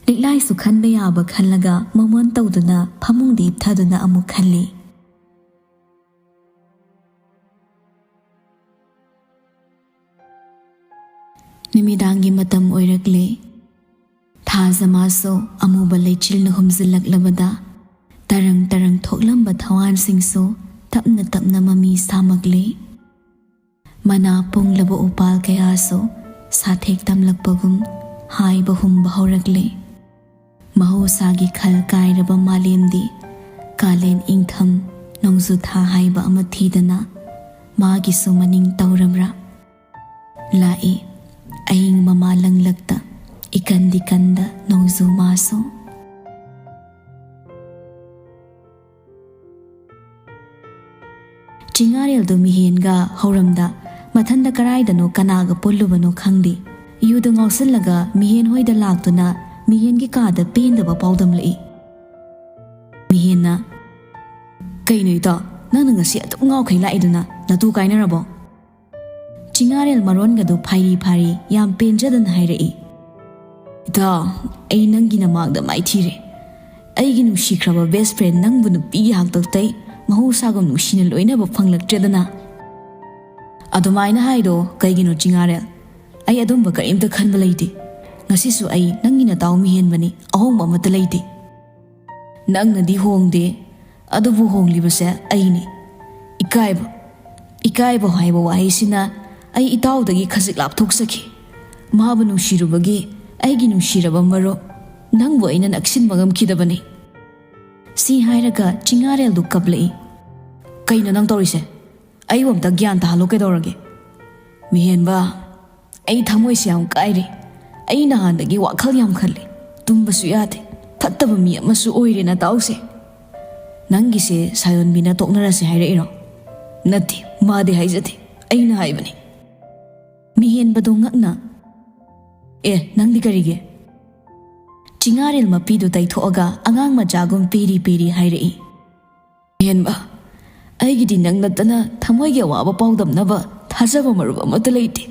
ꯂꯤꯛꯂꯥꯏꯁꯨ ꯈꯟꯕ ꯌꯥꯕ ꯈꯜꯂꯒ ꯃꯃꯣꯟ ꯇꯧꯗꯨꯅ ꯐꯃꯨꯡꯗ ꯍꯤꯞꯊꯗꯨꯅ ꯑꯃꯨꯛ ꯈꯜꯂꯤ꯫ ꯅꯨꯃꯤꯗꯥꯡꯒꯤ ꯃꯇꯝ ꯑꯣꯏꯔꯛꯂꯦ꯫ ꯊꯥꯖꯃꯥꯁꯨ ꯑꯃꯨꯕ ꯂꯩꯆꯤꯜꯅ ꯍꯨꯝꯖꯤꯜꯂꯛꯂꯕꯗ ꯇꯔꯪ ꯇꯔꯪ ꯊꯣꯛꯂꯝꯕ ꯊꯋꯥꯟꯁꯤꯡꯁꯨ ꯇꯞꯅ ꯇꯞꯅ ꯃꯃꯤ ꯁꯥꯃꯛꯂꯦ꯫ ꯃꯅꯥ ꯄꯨꯡꯂꯕ ꯎꯄꯥꯜ ꯀꯌꯥꯁꯨ ꯁꯥꯊꯦꯛ ꯇꯝꯂꯛꯄꯒꯨꯝ ꯍꯥꯏꯕ ꯍꯨꯝꯕ ꯍꯧꯔꯛꯂꯦ꯫ ꯃꯍꯧꯁꯥꯒꯤ ꯈꯜ ꯀꯥꯏꯔꯕ ꯃꯥꯂꯦꯝꯗꯤ ꯀꯥꯂꯦꯟ ꯏꯪꯊꯝ ꯅꯣꯡꯖꯨ ꯊꯥ ꯍꯥꯏꯕ ꯑꯃ ꯊꯤꯗꯅ ꯃꯥꯒꯤꯁꯨ ꯃꯅꯤꯡ ꯇꯧꯔꯝꯕ꯭ꯔꯥ? ꯂꯥꯛꯏ ꯑꯏꯪ ꯃꯃꯥ ꯂꯪꯂꯛꯇ ꯏꯀꯟꯗꯤ ꯀꯟꯗ ꯅꯣꯡꯖꯨ ꯃꯥꯁꯨ꯫ ꯆꯤꯉꯥꯔꯦꯜꯗꯨ ꯃꯤꯍꯦꯟꯒ ꯍꯧꯔꯝꯗ ꯃꯊꯟꯗ ꯀꯔꯥꯏꯗꯅꯣ ꯀꯅꯥꯒ ꯄꯨꯜꯂꯨꯕꯅꯣ ꯈꯪꯗꯦ꯫ ꯌꯨꯗ ꯉꯥꯎꯁꯜꯂꯒ ꯃꯤꯍꯦꯟ ꯍꯣꯏꯗ ꯂꯥꯛꯇꯨꯅ ꯃꯤꯍꯦꯟꯒꯤ ꯀꯥꯗ ꯄꯦꯟꯗꯕ ꯄꯥꯎꯗꯝꯂꯛꯏ꯫ ꯃꯤꯍꯦꯟꯅ, "ꯀꯩꯅꯣ ꯏꯇꯥꯎ, ꯅꯪꯅ ꯉꯁꯤ ꯑꯗꯨꯝ ꯉꯥꯎꯈꯩ ꯂꯥꯛꯏꯗꯨꯅ? ꯅꯇꯨ ꯀꯥꯏꯅꯔꯕꯣ?" ꯆꯤꯉꯥꯔꯦꯜ ꯃꯔꯣꯟꯒꯗꯨ ꯐꯥꯏꯔꯤ ꯐꯥꯏꯔꯤ ꯌꯥꯝ ꯄꯦꯟꯖꯗꯅ ꯍꯥꯏꯔꯛꯏ꯫ "ꯏꯇꯥꯎ, ꯑꯩ ꯅꯪꯒꯤ ꯅꯃꯥꯡꯗ ꯃꯥꯏꯊꯤꯔꯦ꯫ ꯑꯩꯒꯤ ꯅꯨꯡꯁꯤꯈ꯭ꯔꯕ best friend ꯅꯪꯕꯨ ꯅꯨꯄꯤꯒꯤ ꯍꯥꯛꯇꯛꯇꯩ ꯃꯍꯧꯁꯥꯒꯨꯝ ꯅꯨꯡꯁꯤꯅ ꯂꯣꯏꯅꯕ ꯐꯪꯂꯛꯇ꯭ꯔꯦꯗꯅ?" "ꯑꯗꯨꯃꯥꯏꯅ ꯍꯥꯏꯗꯣ ꯀꯩꯒꯤꯅꯣ ꯆꯤꯉꯥꯔꯦꯜ? ꯑꯩ ꯑꯗꯨꯝꯕ ꯀꯔꯤꯝꯇ ꯈꯟꯕ ꯂꯩꯇꯦ꯫ ꯉꯁꯤꯁꯨ ꯑꯩ ꯅꯪꯒꯤ ꯅꯇꯥꯎ ꯃꯤꯍꯦꯟꯕꯅꯤ, ꯑꯍꯣꯡꯕ ꯑꯃꯠꯇ ꯂꯩꯇꯦ꯫ ꯅꯪꯅꯗꯤ ꯍꯣꯡꯗꯦ, ꯑꯗꯨꯕꯨ ꯍꯣꯡꯂꯤꯕꯁꯦ ꯑꯩꯅꯤ꯫ ꯏꯀꯥꯏꯕ, ꯏꯀꯥꯏꯕ ꯍꯥꯏꯕ ꯋꯥꯍꯩꯁꯤꯅ ꯑꯩ ꯏꯇꯥꯎꯗꯒꯤ ꯈꯖꯤꯛ ꯂꯥꯞꯊꯣꯛꯆꯈꯤ꯫ ꯃꯥꯕꯨ ꯅꯨꯡꯁꯤꯔꯨꯕꯒꯤ ꯑꯩꯒꯤ ꯅꯨꯡꯁꯤꯔꯕ ꯃꯔꯨꯞ, ꯅꯪꯕꯨ ꯑꯩꯅ ꯅꯛꯁꯤꯟꯕ ꯉꯝꯈꯤꯗꯕꯅꯤ꯫" ꯁꯤ ꯍꯥꯏꯔꯒ ꯆꯤꯉꯥꯔꯦꯜꯗꯨ ꯀꯞꯂꯛꯏ꯫ "ꯀꯩꯅꯣ ꯅꯪ ꯇꯧꯔꯤꯁꯦ? ꯑꯩꯕꯨ ꯑꯝꯇ ꯒ꯭ꯌꯥꯟ ꯇꯥꯍꯜꯂꯣ ꯀꯩꯗꯧꯔꯒꯦ?" "ꯃꯤꯍꯦꯟꯕ, ꯑꯩ ꯊꯃꯣꯏꯁꯦ ꯌꯥꯝ ꯀꯥꯏꯔꯦ꯫ ꯑꯩ ꯅꯍꯥꯟꯗꯒꯤ ꯋꯥꯈꯜ ꯌꯥꯝ ꯈꯜꯂꯦ꯫ ꯇꯨꯝꯕꯁꯨ ꯌꯥꯗꯦ꯫ ꯐꯠꯇꯕ ꯃꯤ ꯑꯃꯁꯨ ꯑꯣꯏꯔꯦ ꯅꯇꯥꯎꯁꯦ꯫" "ꯅꯪꯒꯤꯁꯦ ꯁꯥꯌꯣꯟꯕꯤꯅ ꯇꯣꯛꯅꯔꯁꯦ ꯍꯥꯏꯔꯛꯏꯔꯣ?" "ꯅꯠꯇꯦ, ꯃꯥꯗꯤ ꯍꯥꯏꯖꯗꯦ꯫ ꯑꯩꯅ ꯍꯥꯏꯕꯅꯤ꯫" ꯃꯤꯍꯦꯟꯕꯗꯣ ꯉꯛꯅ, "ꯑꯦ, ꯅꯪꯗꯤ ꯀꯔꯤꯒꯤ?" ꯆꯤꯉꯥꯔꯦꯜ ꯃꯄꯤꯗꯨ ꯇꯩꯊꯣꯛꯑꯒ ꯑꯉꯥꯡ ꯃꯆꯥꯒꯨꯝ ꯄꯦꯔꯤ ꯄꯦꯔꯤ ꯍꯥꯏꯔꯛꯏ꯫ "ꯍꯦꯟꯕ, ꯑꯩꯒꯤꯗꯤ ꯅꯪ ꯅꯠꯇꯅ ꯊꯃꯣꯏꯒꯤ ꯑꯋꯥꯕ ꯄꯥꯎꯗꯝꯅꯕ ꯊꯥꯖꯕ ꯃꯔꯨꯞ ꯑꯃꯠꯇ ꯂꯩꯇꯦ꯫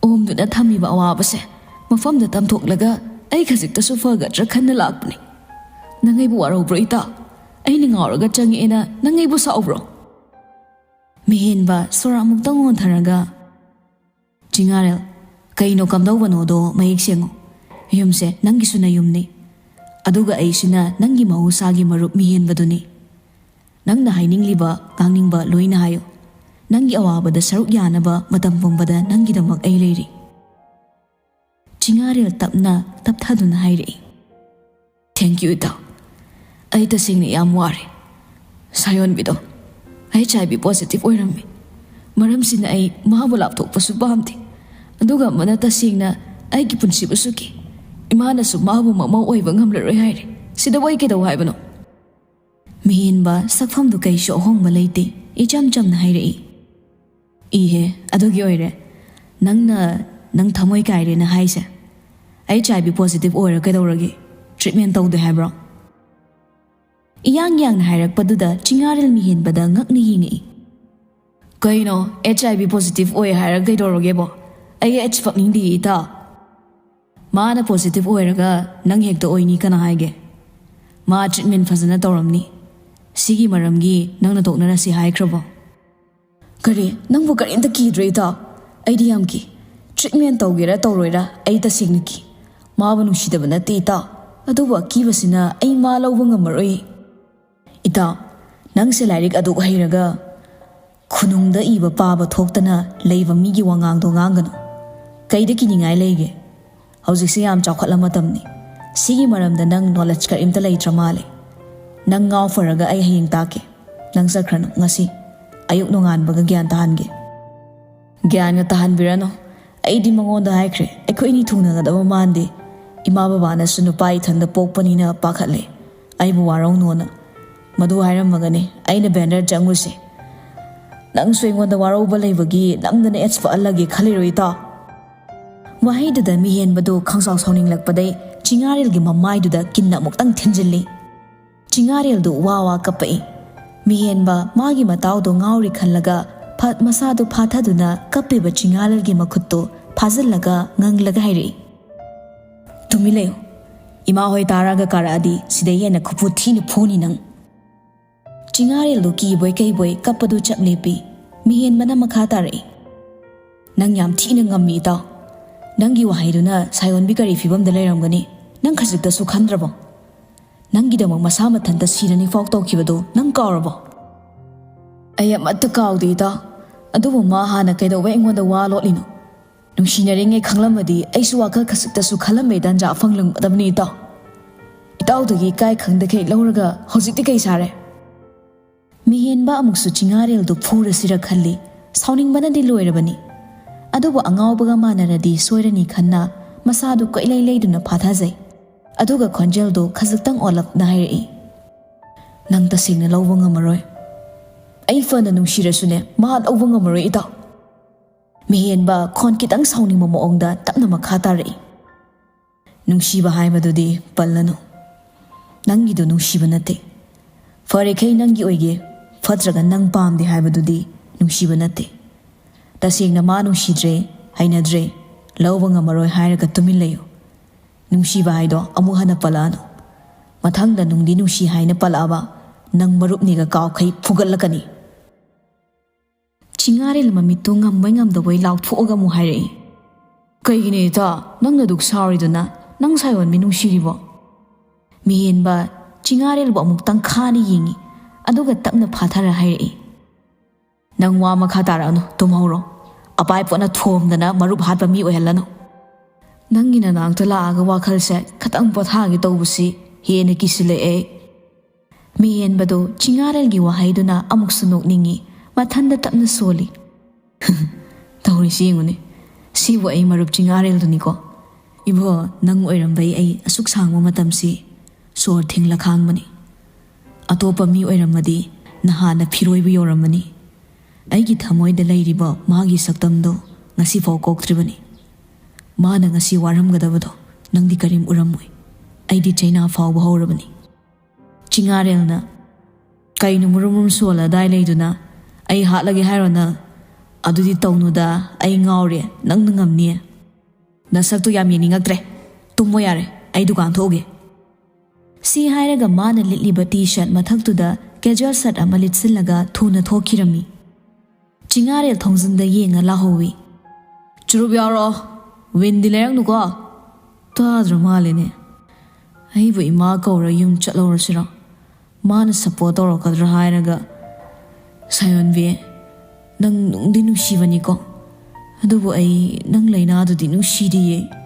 ꯑꯣꯝꯗꯨꯅ ꯊꯝꯃꯤꯕ ꯑꯋꯥꯕꯁꯦ ꯃꯐꯝꯗ ꯇꯝꯊꯣꯛꯂꯒ ꯑꯩ ꯈꯖꯤꯛꯇꯁꯨ ꯐꯒꯗ꯭ꯔꯥ ꯈꯟꯅ ꯂꯥꯛꯄꯅꯤ꯫ ꯅꯪ ꯑꯩꯕꯨ ꯋꯥꯔꯧꯕ꯭ꯔꯣ ꯏꯇꯥ? ꯑꯩꯅ ꯉꯥꯎꯔꯒ ꯆꯪꯉꯛꯑꯦꯅ ꯅꯪ ꯑꯩꯕꯨ ꯁꯥꯎꯕ꯭ꯔꯣ?" ꯃꯤꯍꯦꯟꯕ ꯁꯣꯔ ꯑꯃꯨꯛꯇꯪ ꯍꯣꯟꯊꯔꯒ, "ꯆꯤꯉꯥꯔꯦꯜ, ꯀꯩꯅꯣ ꯀꯝꯗꯧꯕꯅꯣꯗꯣ ꯃꯌꯦꯛ ꯁꯦꯡꯉꯣ꯫ ꯌꯨꯝꯁꯦ ꯅꯪꯒꯤꯁꯨ ꯅꯌꯨꯝꯅꯤ꯫ ꯑꯗꯨꯒ ꯑꯩꯁꯤꯅ ꯅꯪꯒꯤ ꯃꯍꯧꯁꯥꯒꯤ ꯃꯔꯨꯞ ꯃꯤꯍꯦꯟꯕꯗꯨꯅꯤ꯫ ꯅꯪꯅ ꯍꯥꯏꯅꯤꯡꯂꯤꯕ, ꯉꯥꯡꯅꯤꯡꯕ ꯂꯣꯏꯅ ꯍꯥꯏꯌꯨ꯫ ꯅꯪꯒꯤ ꯑꯋꯥꯕꯗ ꯁꯔꯨꯛ ꯌꯥꯅꯕ ꯃꯇꯝ ꯄꯨꯝꯕꯗ ꯅꯪꯒꯤꯗꯃꯛ ꯑꯩ ꯂꯩꯔꯤ꯫" ꯆꯤꯉꯥꯔꯦꯜ ꯇꯞꯅ ꯇꯞꯊꯗꯨꯅ ꯍꯥꯏꯔꯛꯏ꯫ Thank you, ꯏꯇꯥꯎ꯫ ꯑꯩ ꯇꯁꯦꯡꯅ ꯌꯥꯝ ꯋꯥꯔꯦ꯫ ꯁꯥꯌꯣꯟꯕꯤꯗꯣ ꯑꯩꯆ ꯑꯥꯏ ꯚꯤ ꯄꯣꯖꯤꯇꯤꯚ ꯑꯣꯏꯔꯝꯃꯤ꯫ ꯃꯔꯝꯁꯤꯅ ꯑꯩ ꯃꯥꯕꯨ ꯂꯥꯞꯊꯣꯛꯄꯁꯨ ꯄꯥꯝꯗꯦ꯫ ꯑꯗꯨꯒ ꯑꯃꯅ ꯇꯁꯦꯡꯅ ꯑꯩꯒꯤ ꯄꯨꯟꯁꯤꯕꯨꯁꯨ ꯀꯤ꯫ ꯏꯃꯥꯅꯁꯨ ꯃꯥꯕꯨ ꯃꯃꯧ ꯑꯣꯏꯕ ꯉꯝꯂꯔꯣꯏ ꯍꯥꯏꯔꯦ꯫ ꯁꯤꯗꯕꯨ ꯑꯩ ꯀꯩꯗꯧ ꯍꯥꯏꯕꯅꯣ? ꯃꯤꯍꯦꯟꯕ ꯁꯛꯐꯝꯗꯨ ꯀꯩꯁꯨ ꯑꯍꯣꯡꯕ ꯂꯩꯇꯦ꯫ ꯏꯆꯝ ꯆꯝꯅ ꯍꯥꯏꯔꯛꯏ꯫ ꯏꯍꯦ, ꯑꯗꯨꯒꯤ ꯑꯣꯏꯔꯦ ꯅꯪꯅ ꯅꯪ ꯊꯃꯣꯏ ꯀꯥꯏꯔꯦꯅ ꯍꯥꯏꯁꯦ꯫ ꯑꯩꯆ ꯑꯥꯏ ꯚꯤ ꯄꯣꯖꯤꯇꯤꯚ ꯑꯣꯏꯔ ꯀꯩꯗꯧꯔꯒꯦ? ꯇ꯭ꯔꯤꯠꯃꯦꯟ ꯇꯧꯗꯦ ꯍꯥꯏꯕ꯭ꯔꯣ? ꯏꯌꯥꯡ ꯌꯥꯡꯅ ꯍꯥꯏꯔꯛꯄꯗꯨꯗ ꯆꯤꯉꯥꯔꯦꯜ ꯃꯤꯍꯦꯟꯕꯗ ꯉꯛꯅ ꯌꯦꯡꯉꯛꯏ꯫ ꯀꯩꯅꯣ, ꯑꯩꯆ ꯑꯥꯏ ꯚꯤ ꯄꯣꯖꯤꯇꯤꯚ ꯑꯣꯏ ꯍꯥꯏꯔꯒ ꯀꯩꯗꯧꯔꯒꯦꯕꯣ? ꯑꯩ ꯑꯩꯆ ꯄꯛꯅꯤꯡꯗꯦ, ꯏꯇꯥ꯫ ꯃꯥꯅ ꯄꯣꯖꯤꯇꯤꯚ ꯑꯣꯏꯔꯒ ꯅꯪ ꯍꯦꯛꯇ ꯑꯣꯏꯅꯤ ꯀꯅꯥ ꯍꯥꯏꯒꯦ? ꯃꯥ ꯇ꯭ꯔꯤꯠꯃꯦꯟ ꯐꯖꯅ ꯇꯧꯔꯝꯅꯤ꯫ ꯁꯤꯒꯤ ꯃꯔꯝꯒꯤ ꯅꯪꯅ ꯇꯣꯛꯅꯔꯁꯤ ꯍꯥꯏꯈ꯭ꯔꯕꯣ? ꯀꯔꯤ? ꯅꯪꯕꯨ ꯀꯔꯤꯝꯇ ꯀꯤꯗ꯭ꯔꯣ, ꯏꯇꯥꯎ? ꯑꯩꯗꯤ ꯌꯥꯝ ꯀꯤ꯫ ꯇ꯭ꯔꯤꯠꯃꯦꯟ ꯇꯧꯒꯦꯔꯥ ꯇꯧꯔꯣꯏꯔꯥ, ꯑꯩ ꯇꯁꯦꯡꯅ ꯀꯤ꯫ ꯃꯥꯕꯨ ꯅꯨꯡꯁꯤꯗꯕ ꯅꯠꯇꯦ, ꯏꯇꯥꯎ꯫ ꯑꯗꯨꯕꯨ ꯑꯀꯤꯕꯁꯤꯅ ꯑꯩ ꯃꯥ ꯂꯧꯕ ꯉꯝꯃꯔꯣꯏ꯫ ꯏꯇꯥꯎ, ꯅꯪꯁꯦ ꯂꯥꯏꯔꯤꯛ ꯑꯗꯨꯛ ꯍꯩꯔꯒ ꯈꯨꯅꯨꯡꯗ ꯏꯕ ꯄꯥꯕ ꯊꯣꯛꯇꯅ ꯂꯩꯕ ꯃꯤꯒꯤ ꯋꯥꯉꯥꯡꯗꯣ ꯉꯥꯡꯒꯅꯨ꯫ ꯀꯩꯗ ꯀꯤꯅꯤꯡꯉꯥꯏ ꯂꯩꯒꯦ? ꯍꯧꯖꯤꯛꯁꯦ ꯌꯥꯝ ꯆꯥꯎꯈꯠꯂ ꯃꯇꯝꯅꯤ꯫ ꯁꯤꯒꯤ ꯃꯔꯝꯗ ꯅꯪ ꯅꯣꯂꯦꯖ ꯀꯔꯤꯝꯇ ꯂꯩꯇ꯭ꯔ ꯃꯥꯜꯂꯦ꯫ ꯅꯪ ꯉꯥꯎ ꯐꯔꯒ ꯑꯩ ꯍꯌꯦꯡ ꯇꯥꯛꯀꯦ꯫ ꯅꯪ ꯆꯠꯈ꯭ꯔꯅꯨ ꯉꯁꯤ꯫ ꯑꯌꯨꯛ ꯅꯣꯡꯉꯥꯟꯕꯒ ꯒ꯭ꯌꯥꯟ ꯇꯥꯍꯟꯒꯦ꯫ ꯒ꯭ꯌꯥꯟꯒ ꯇꯥꯍꯟꯕꯤꯔꯅꯨ꯫ ꯑꯩꯗꯤ ꯃꯉꯣꯟꯗ ꯍꯥꯏꯈ꯭ꯔꯦ, ꯑꯩꯈꯣꯏ ꯑꯅꯤ ꯊꯨꯡꯅꯒꯗꯕ ꯃꯥꯟꯗꯦ꯫ ꯏꯃꯥ ꯕꯕꯥꯅꯁꯨ ꯅꯨꯄꯥ ꯏꯊꯟꯗ ꯄꯣꯛꯄꯅꯤꯅ ꯄꯥꯈꯠꯂꯦ꯫ ꯑꯩꯕꯨ ꯋꯥꯔꯧꯅꯣꯅ꯫ ꯃꯗꯨ ꯍꯥꯏꯔꯝꯃꯒꯅꯤ ꯑꯩꯅ ꯕꯦꯅꯔ ꯆꯪꯉꯨꯁꯦ꯫ ꯅꯪꯁꯨ ꯑꯩꯉꯣꯟꯗ ꯋꯥꯔꯧꯕ ꯂꯩꯕꯒꯤ ꯅꯝꯗꯅ ꯑꯦꯠꯁ ꯄꯛꯍꯜꯂꯒꯦ ꯈꯜꯂꯤꯔꯣ, ꯏꯇꯥꯎ? ꯋꯥꯍꯩꯗꯨꯗ ꯃꯤꯍꯦꯟꯕꯗꯨ ꯈꯪꯁꯥꯎ ꯁꯥꯎꯅꯤꯡꯂꯛꯄꯗꯩ ꯆꯤꯉꯥꯔꯦꯜꯒꯤ ꯃꯃꯥꯏꯗꯨꯗ ꯀꯤꯟꯅ ꯑꯃꯨꯛꯇꯪ ꯊꯤꯟꯖꯤꯜꯂꯤ꯫ ꯆꯤꯉꯥꯔꯦꯜꯗꯨ ꯋꯥ ꯋꯥ ꯀꯞꯄꯛꯏ꯫ ꯃꯤꯍꯦꯟꯕ ꯃꯥꯒꯤ ꯃꯇꯥꯎꯗꯣ ꯉꯥꯎꯔꯤ ꯈꯜꯂꯒ ꯐꯠ ꯃꯁꯥꯗꯨ ꯐꯥꯊꯗꯨꯅ ꯀꯞꯄꯤꯕ ꯆꯤꯉꯥꯔꯦꯜꯒꯤ ꯃꯈꯨꯠꯇꯨ ꯐꯥꯖꯤꯜꯂꯒ ꯉꯪꯂꯒ ꯍꯥꯏꯔꯛꯏ, "ꯇꯨꯃꯤꯟ ꯂꯩꯌꯨ꯫ ꯏꯃꯥ ꯍꯣꯏ ꯇꯥꯔꯒ ꯀꯥꯔꯛꯑꯗꯤ ꯁꯤꯗꯩ ꯍꯦꯟꯅ ꯈꯨꯐꯨ ꯊꯤꯅ ꯐꯨꯅꯤ ꯅꯪ꯫" ꯆꯤꯉꯥꯔꯦꯜꯗꯨ ꯀꯤꯕꯣꯏ ꯀꯩꯕꯣꯏ ꯀꯞꯄꯗꯨ ꯆꯞ ꯂꯦꯞꯄꯤ꯫ ꯃꯤꯍꯦꯟꯕꯅ ꯃꯈꯥ ꯇꯥꯔꯛꯏ, "ꯅꯪ ꯌꯥꯝ ꯊꯤꯅ ꯉꯝꯃꯤ, ꯏꯇꯥꯎ꯫ ꯅꯪꯒꯤ ꯋꯥꯍꯩꯗꯨꯅ ꯁꯥꯌꯣꯟꯕꯤ ꯀꯔꯤ ꯐꯤꯕꯝꯗ ꯂꯩꯔꯝꯒꯅꯤ? ꯅꯪ ꯈꯖꯤꯛꯇꯁꯨ ꯈꯟꯗ꯭ꯔꯕꯣ? ꯅꯪꯒꯤꯗꯃꯛ ꯃꯁꯥ ꯃꯊꯟꯇ ꯁꯤꯔꯅꯤ ꯐꯥꯎ ꯇꯧꯈꯤꯕꯗꯨ ꯅꯪ ꯀꯥꯎꯔꯕꯣ?" "ꯑꯩ ꯑꯃꯠꯇ ꯀꯥꯎꯗꯦ, ꯏꯇꯥꯎ꯫ ꯑꯗꯨꯕꯨ ꯃꯥ ꯍꯥꯟꯅ ꯀꯩꯗꯧꯕꯩ ꯑꯩꯉꯣꯟꯗ ꯋꯥ ꯂꯣꯠꯂꯤꯅꯣ? ꯅꯨꯡꯁꯤꯅꯔꯤꯉꯩ ꯈꯪꯂꯝꯃꯗꯤ ꯑꯩꯁꯨ ꯋꯥꯈꯜ ꯈꯖꯤꯛꯇꯁꯨ ꯈꯜꯂꯝꯕꯩ ꯇꯥꯟꯖꯥ ꯐꯪꯂꯝꯒꯗꯕꯅꯤ, ꯏꯇꯥꯎ꯫" ꯏꯇꯥꯎꯗꯒꯤ ꯏꯀꯥꯏ ꯈꯪꯗꯈꯩ ꯂꯧꯔꯒ ꯍꯧꯖꯤꯛꯇꯤ ꯀꯩ ꯁꯥꯔꯦ? ꯃꯤꯍꯦꯟꯕ ꯑꯃꯨꯛꯁꯨ ꯆꯤꯡꯉꯥꯔꯦꯜꯗꯨ ꯐꯨꯔꯁꯤꯔ ꯈꯜꯂꯤ꯫ ꯁꯥꯎꯅꯤꯡꯕꯅꯗꯤ ꯂꯣꯏꯔꯕꯅꯤ꯫ ꯑꯗꯨꯕꯨ ꯑꯉꯥꯎꯕꯒ ꯃꯥꯟꯅꯔꯗꯤ ꯁꯣꯏꯔꯅꯤ ꯈꯟꯅ ꯃꯁꯥꯗꯨ ꯀꯣꯏꯂꯩ ꯂꯩꯗꯨꯅ ꯐꯥꯊꯖꯩ꯫ ꯑꯗꯨꯒ ꯈꯣꯟꯖꯦꯜꯗꯨ ꯈꯖꯤꯛꯇꯪ ꯑꯣꯜꯂꯞꯅ ꯍꯥꯏꯔꯛꯏ, "ꯅꯪ ꯇꯁꯦꯡꯅ ꯂꯧꯕ ꯉꯝꯃꯔꯣꯏ꯫ ꯑꯩ ꯐꯅ ꯅꯨꯡꯁꯤꯔꯁꯨꯅꯦ, ꯃꯥ ꯂꯧꯕ ꯉꯝꯃꯔꯣꯏ, ꯏꯇꯥꯎ꯫" ꯃꯤꯍꯦꯟꯕ ꯈꯣꯟ ꯈꯤꯇꯪ ꯁꯥꯎꯅꯤꯡꯕ ꯃꯑꯣꯡꯗ ꯇꯞꯅ ꯃꯈꯥ ꯇꯥꯔꯛꯏ, "ꯅꯨꯡꯁꯤꯕ ꯍꯥꯏꯕꯗꯨꯗꯤ ꯄꯜꯂꯅꯨ꯫ ꯅꯪꯒꯤꯗꯨ ꯅꯨꯡꯁꯤꯕ ꯅꯠꯇꯦ꯫ ꯐꯔꯦꯈꯩ ꯅꯪꯒꯤ ꯑꯣꯏꯒꯦ, ꯐꯠꯇ꯭ꯔꯒ ꯅꯪ ꯄꯥꯝꯗꯦ ꯍꯥꯏꯕꯗꯨꯗꯤ ꯅꯨꯡꯁꯤꯕ ꯅꯠꯇꯦ꯫ ꯇꯁꯦꯡꯅ ꯃꯥ ꯅꯨꯡꯁꯤꯗ꯭ꯔꯦ, ꯍꯩꯅꯗ꯭ꯔꯦ, ꯂꯧꯕ ꯉꯝꯃꯔꯣꯏ ꯍꯥꯏꯔꯒ ꯇꯨꯃꯤꯟ ꯂꯩꯌꯨ꯫ ꯅꯨꯡꯁꯤꯕ ꯍꯥꯏꯗꯣ ꯑꯃꯨꯛ ꯍꯟꯅ ꯄꯜꯂꯛꯑꯅꯨ꯫ ꯃꯊꯪꯗ ꯅꯨꯡꯗꯤ ꯅꯨꯡꯁꯤ ꯍꯥꯏꯅ ꯄꯜꯂꯛꯑꯕ, ꯅꯪ ꯃꯔꯨꯞꯅꯤꯒ ꯀꯥꯎꯈꯩ ꯐꯨꯒꯠꯂꯛꯀꯅꯤ꯫" ꯆꯤꯡꯉꯥꯔꯦꯜ ꯃꯃꯤꯠꯇꯨ ꯉꯝꯕꯣꯏ ꯉꯝꯗꯕꯣꯏ ꯂꯥꯎꯊꯣꯛꯑꯒ ꯑꯃꯨꯛ ꯍꯥꯏꯔꯛꯏ, "ꯀꯩꯒꯤꯅꯣ ꯏꯇꯥ, ꯅꯪꯅ ꯑꯗꯨꯛ ꯁꯥꯎꯔꯤꯗꯨꯅ? ꯅꯪ ꯁꯥꯌꯣꯟꯕꯤ ꯅꯨꯡꯁꯤꯔꯤꯕꯣ?" ꯃꯤꯍꯦꯟꯕ ꯆꯤꯡꯉꯥꯔꯦꯜꯕꯨ ꯑꯃꯨꯛꯇꯪ ꯈꯥꯅ ꯌꯦꯡꯉꯤ, ꯑꯗꯨꯒ ꯇꯞꯅ ꯐꯥꯊꯔ ꯍꯥꯏꯔꯛꯏ, "ꯅꯪ ꯋꯥ ꯃꯈꯥ ꯇꯥꯔꯛꯑꯅꯨ, ꯇꯨꯝꯍꯧꯔꯣ꯫ ꯑꯄꯥꯏ ꯄꯣꯠꯅ ꯊꯣꯝꯗꯅ ꯃꯔꯨꯞ ꯍꯥꯠꯄ ꯃꯤ ꯑꯣꯏꯍꯜꯂꯅꯨ꯫ ꯅꯪꯒꯤ ꯅꯅꯥꯛꯇ ꯂꯥꯛꯑꯒ ꯋꯥꯈꯜꯁꯦ ꯈꯇꯪ ꯄꯣꯊꯥꯒꯦ ꯇꯧꯕꯁꯤ ꯍꯦꯟꯅ ꯀꯤꯁꯤꯜꯂꯛꯑꯦ꯫" ꯃꯤꯍꯦꯟꯕꯗꯨ ꯆꯤꯡꯉꯥꯔꯦꯜꯒꯤ ꯋꯥꯍꯩꯗꯨꯅ ꯑꯃꯨꯛꯁꯨ ꯅꯣꯛꯅꯤꯡꯉꯤ, ꯃꯊꯟꯗ ꯇꯞꯅ ꯁꯣꯜꯂꯤ, "ꯇꯧꯔꯤꯁꯤ ꯌꯦꯡꯉꯨꯅꯦ, ꯁꯤꯕꯨ ꯑꯩ ꯃꯔꯨꯞ ꯆꯤꯡꯉꯥꯔꯦꯜꯗꯨꯅꯤꯀꯣ꯫ ꯏꯕꯣ, ꯅꯪ ꯑꯣꯏꯔꯝꯕꯩ ꯑꯩ ꯑꯁꯨꯛ ꯁꯥꯡꯕ ꯃꯇꯝꯁꯤ ꯁꯣꯔ ꯊꯤꯡꯂ ꯈꯥꯡꯕꯅꯤ꯫ ꯑꯇꯣꯞꯄ ꯃꯤ ꯑꯣꯏꯔꯝꯃꯗꯤ ꯅꯍꯥꯟꯅ ꯐꯤꯔꯣꯏꯕꯨ ꯌꯧꯔꯝꯃꯅꯤ꯫ ꯑꯩꯒꯤ ꯊꯃꯣꯏꯗ ꯂꯩꯔꯤꯕ ꯃꯥꯒꯤ ꯁꯛꯇꯝꯗꯣ ꯉꯁꯤꯐꯥꯎ ꯀꯣꯛꯇ꯭ꯔꯤꯕꯅꯤ꯫ ꯃꯥꯅ ꯉꯁꯤ ꯋꯥꯔꯝꯒꯗꯕꯗꯣ ꯅꯪꯗꯤ ꯀꯔꯤꯝ ꯎꯔꯝꯃꯣꯏ꯫ ꯑꯩꯗꯤ ꯆꯩꯅꯥ ꯐꯥꯎꯕ ꯍꯧꯔꯕꯅꯤ꯫" ꯆꯤꯡꯉꯥꯔꯦꯜꯅ, "ꯀꯩꯅꯣ ꯃꯨꯔꯨꯝ ꯃꯨꯔꯨꯝ ꯁꯣꯜꯂ ꯑꯗꯥꯏ ꯂꯩꯗꯨꯅ? ꯑꯩ ꯍꯥꯠꯂꯒꯦ ꯍꯥꯏꯔꯣ ꯅꯪ? ꯑꯗꯨꯗꯤ ꯇꯧꯅꯨꯗ, ꯑꯩ ꯉꯥꯎꯔꯦ, ꯅꯪꯅ ꯉꯝꯅꯤ꯫ ꯅꯁꯛꯇꯨ ꯌꯥꯝ ꯌꯦꯡꯅꯤꯡꯉꯛꯇ꯭ꯔꯦ꯫ ꯇꯨꯝꯃꯣ ꯌꯥꯔꯦ, ꯑꯩ ꯗꯨꯀꯥꯟ ꯊꯣꯛꯎꯒꯦ꯫" ꯁꯤ ꯍꯥꯏꯔꯒ ꯃꯥꯅ ꯂꯤꯠꯂꯤꯕ ꯇꯤ ꯁꯔꯠ ꯃꯊꯛꯇꯨꯗ ꯀꯦꯖꯨꯋꯦꯜ ꯁꯔꯠ ꯑꯃ ꯂꯤꯠꯁꯤꯜꯂꯒ ꯊꯨꯅ ꯊꯣꯛꯈꯤꯔꯝꯃꯤ꯫ ꯆꯤꯡꯉꯥꯔꯦꯜ ꯊꯣꯡꯖꯤꯟꯗ ꯌꯦꯡꯉ ꯂꯥꯍꯧꯋꯤ꯫ "ꯆꯨꯔꯨꯞ ꯌꯥꯎꯔꯛꯑꯣ, ꯋꯤꯟꯗꯤ ꯂꯩꯔꯛꯅꯨꯀꯣ꯫" ꯇꯥꯗ꯭ꯔ ꯃꯥꯜꯂꯦꯅꯦ꯫ ꯑꯩꯕꯨ ꯏꯃꯥ ꯀꯧꯔ ꯌꯨꯝ ꯆꯠꯍꯧꯔꯁꯤꯔꯣ? ꯃꯥꯅ ꯁꯞꯄꯣꯔꯠ ꯇꯧꯔꯛꯀꯗ꯭ꯔꯥ ꯍꯥꯏꯔꯒ꯫ "ꯁꯥꯌꯣꯟꯕꯤ, ꯅꯪ ꯅꯨꯡꯗꯤ ꯅꯨꯡꯁꯤꯕꯅꯤꯀꯣ, ꯑꯗꯨꯕꯨ ꯑꯩ ꯅꯪ ꯂꯩꯅꯥꯗꯨꯗꯤ ꯅꯨꯡꯁꯤꯗꯤꯌꯦ꯫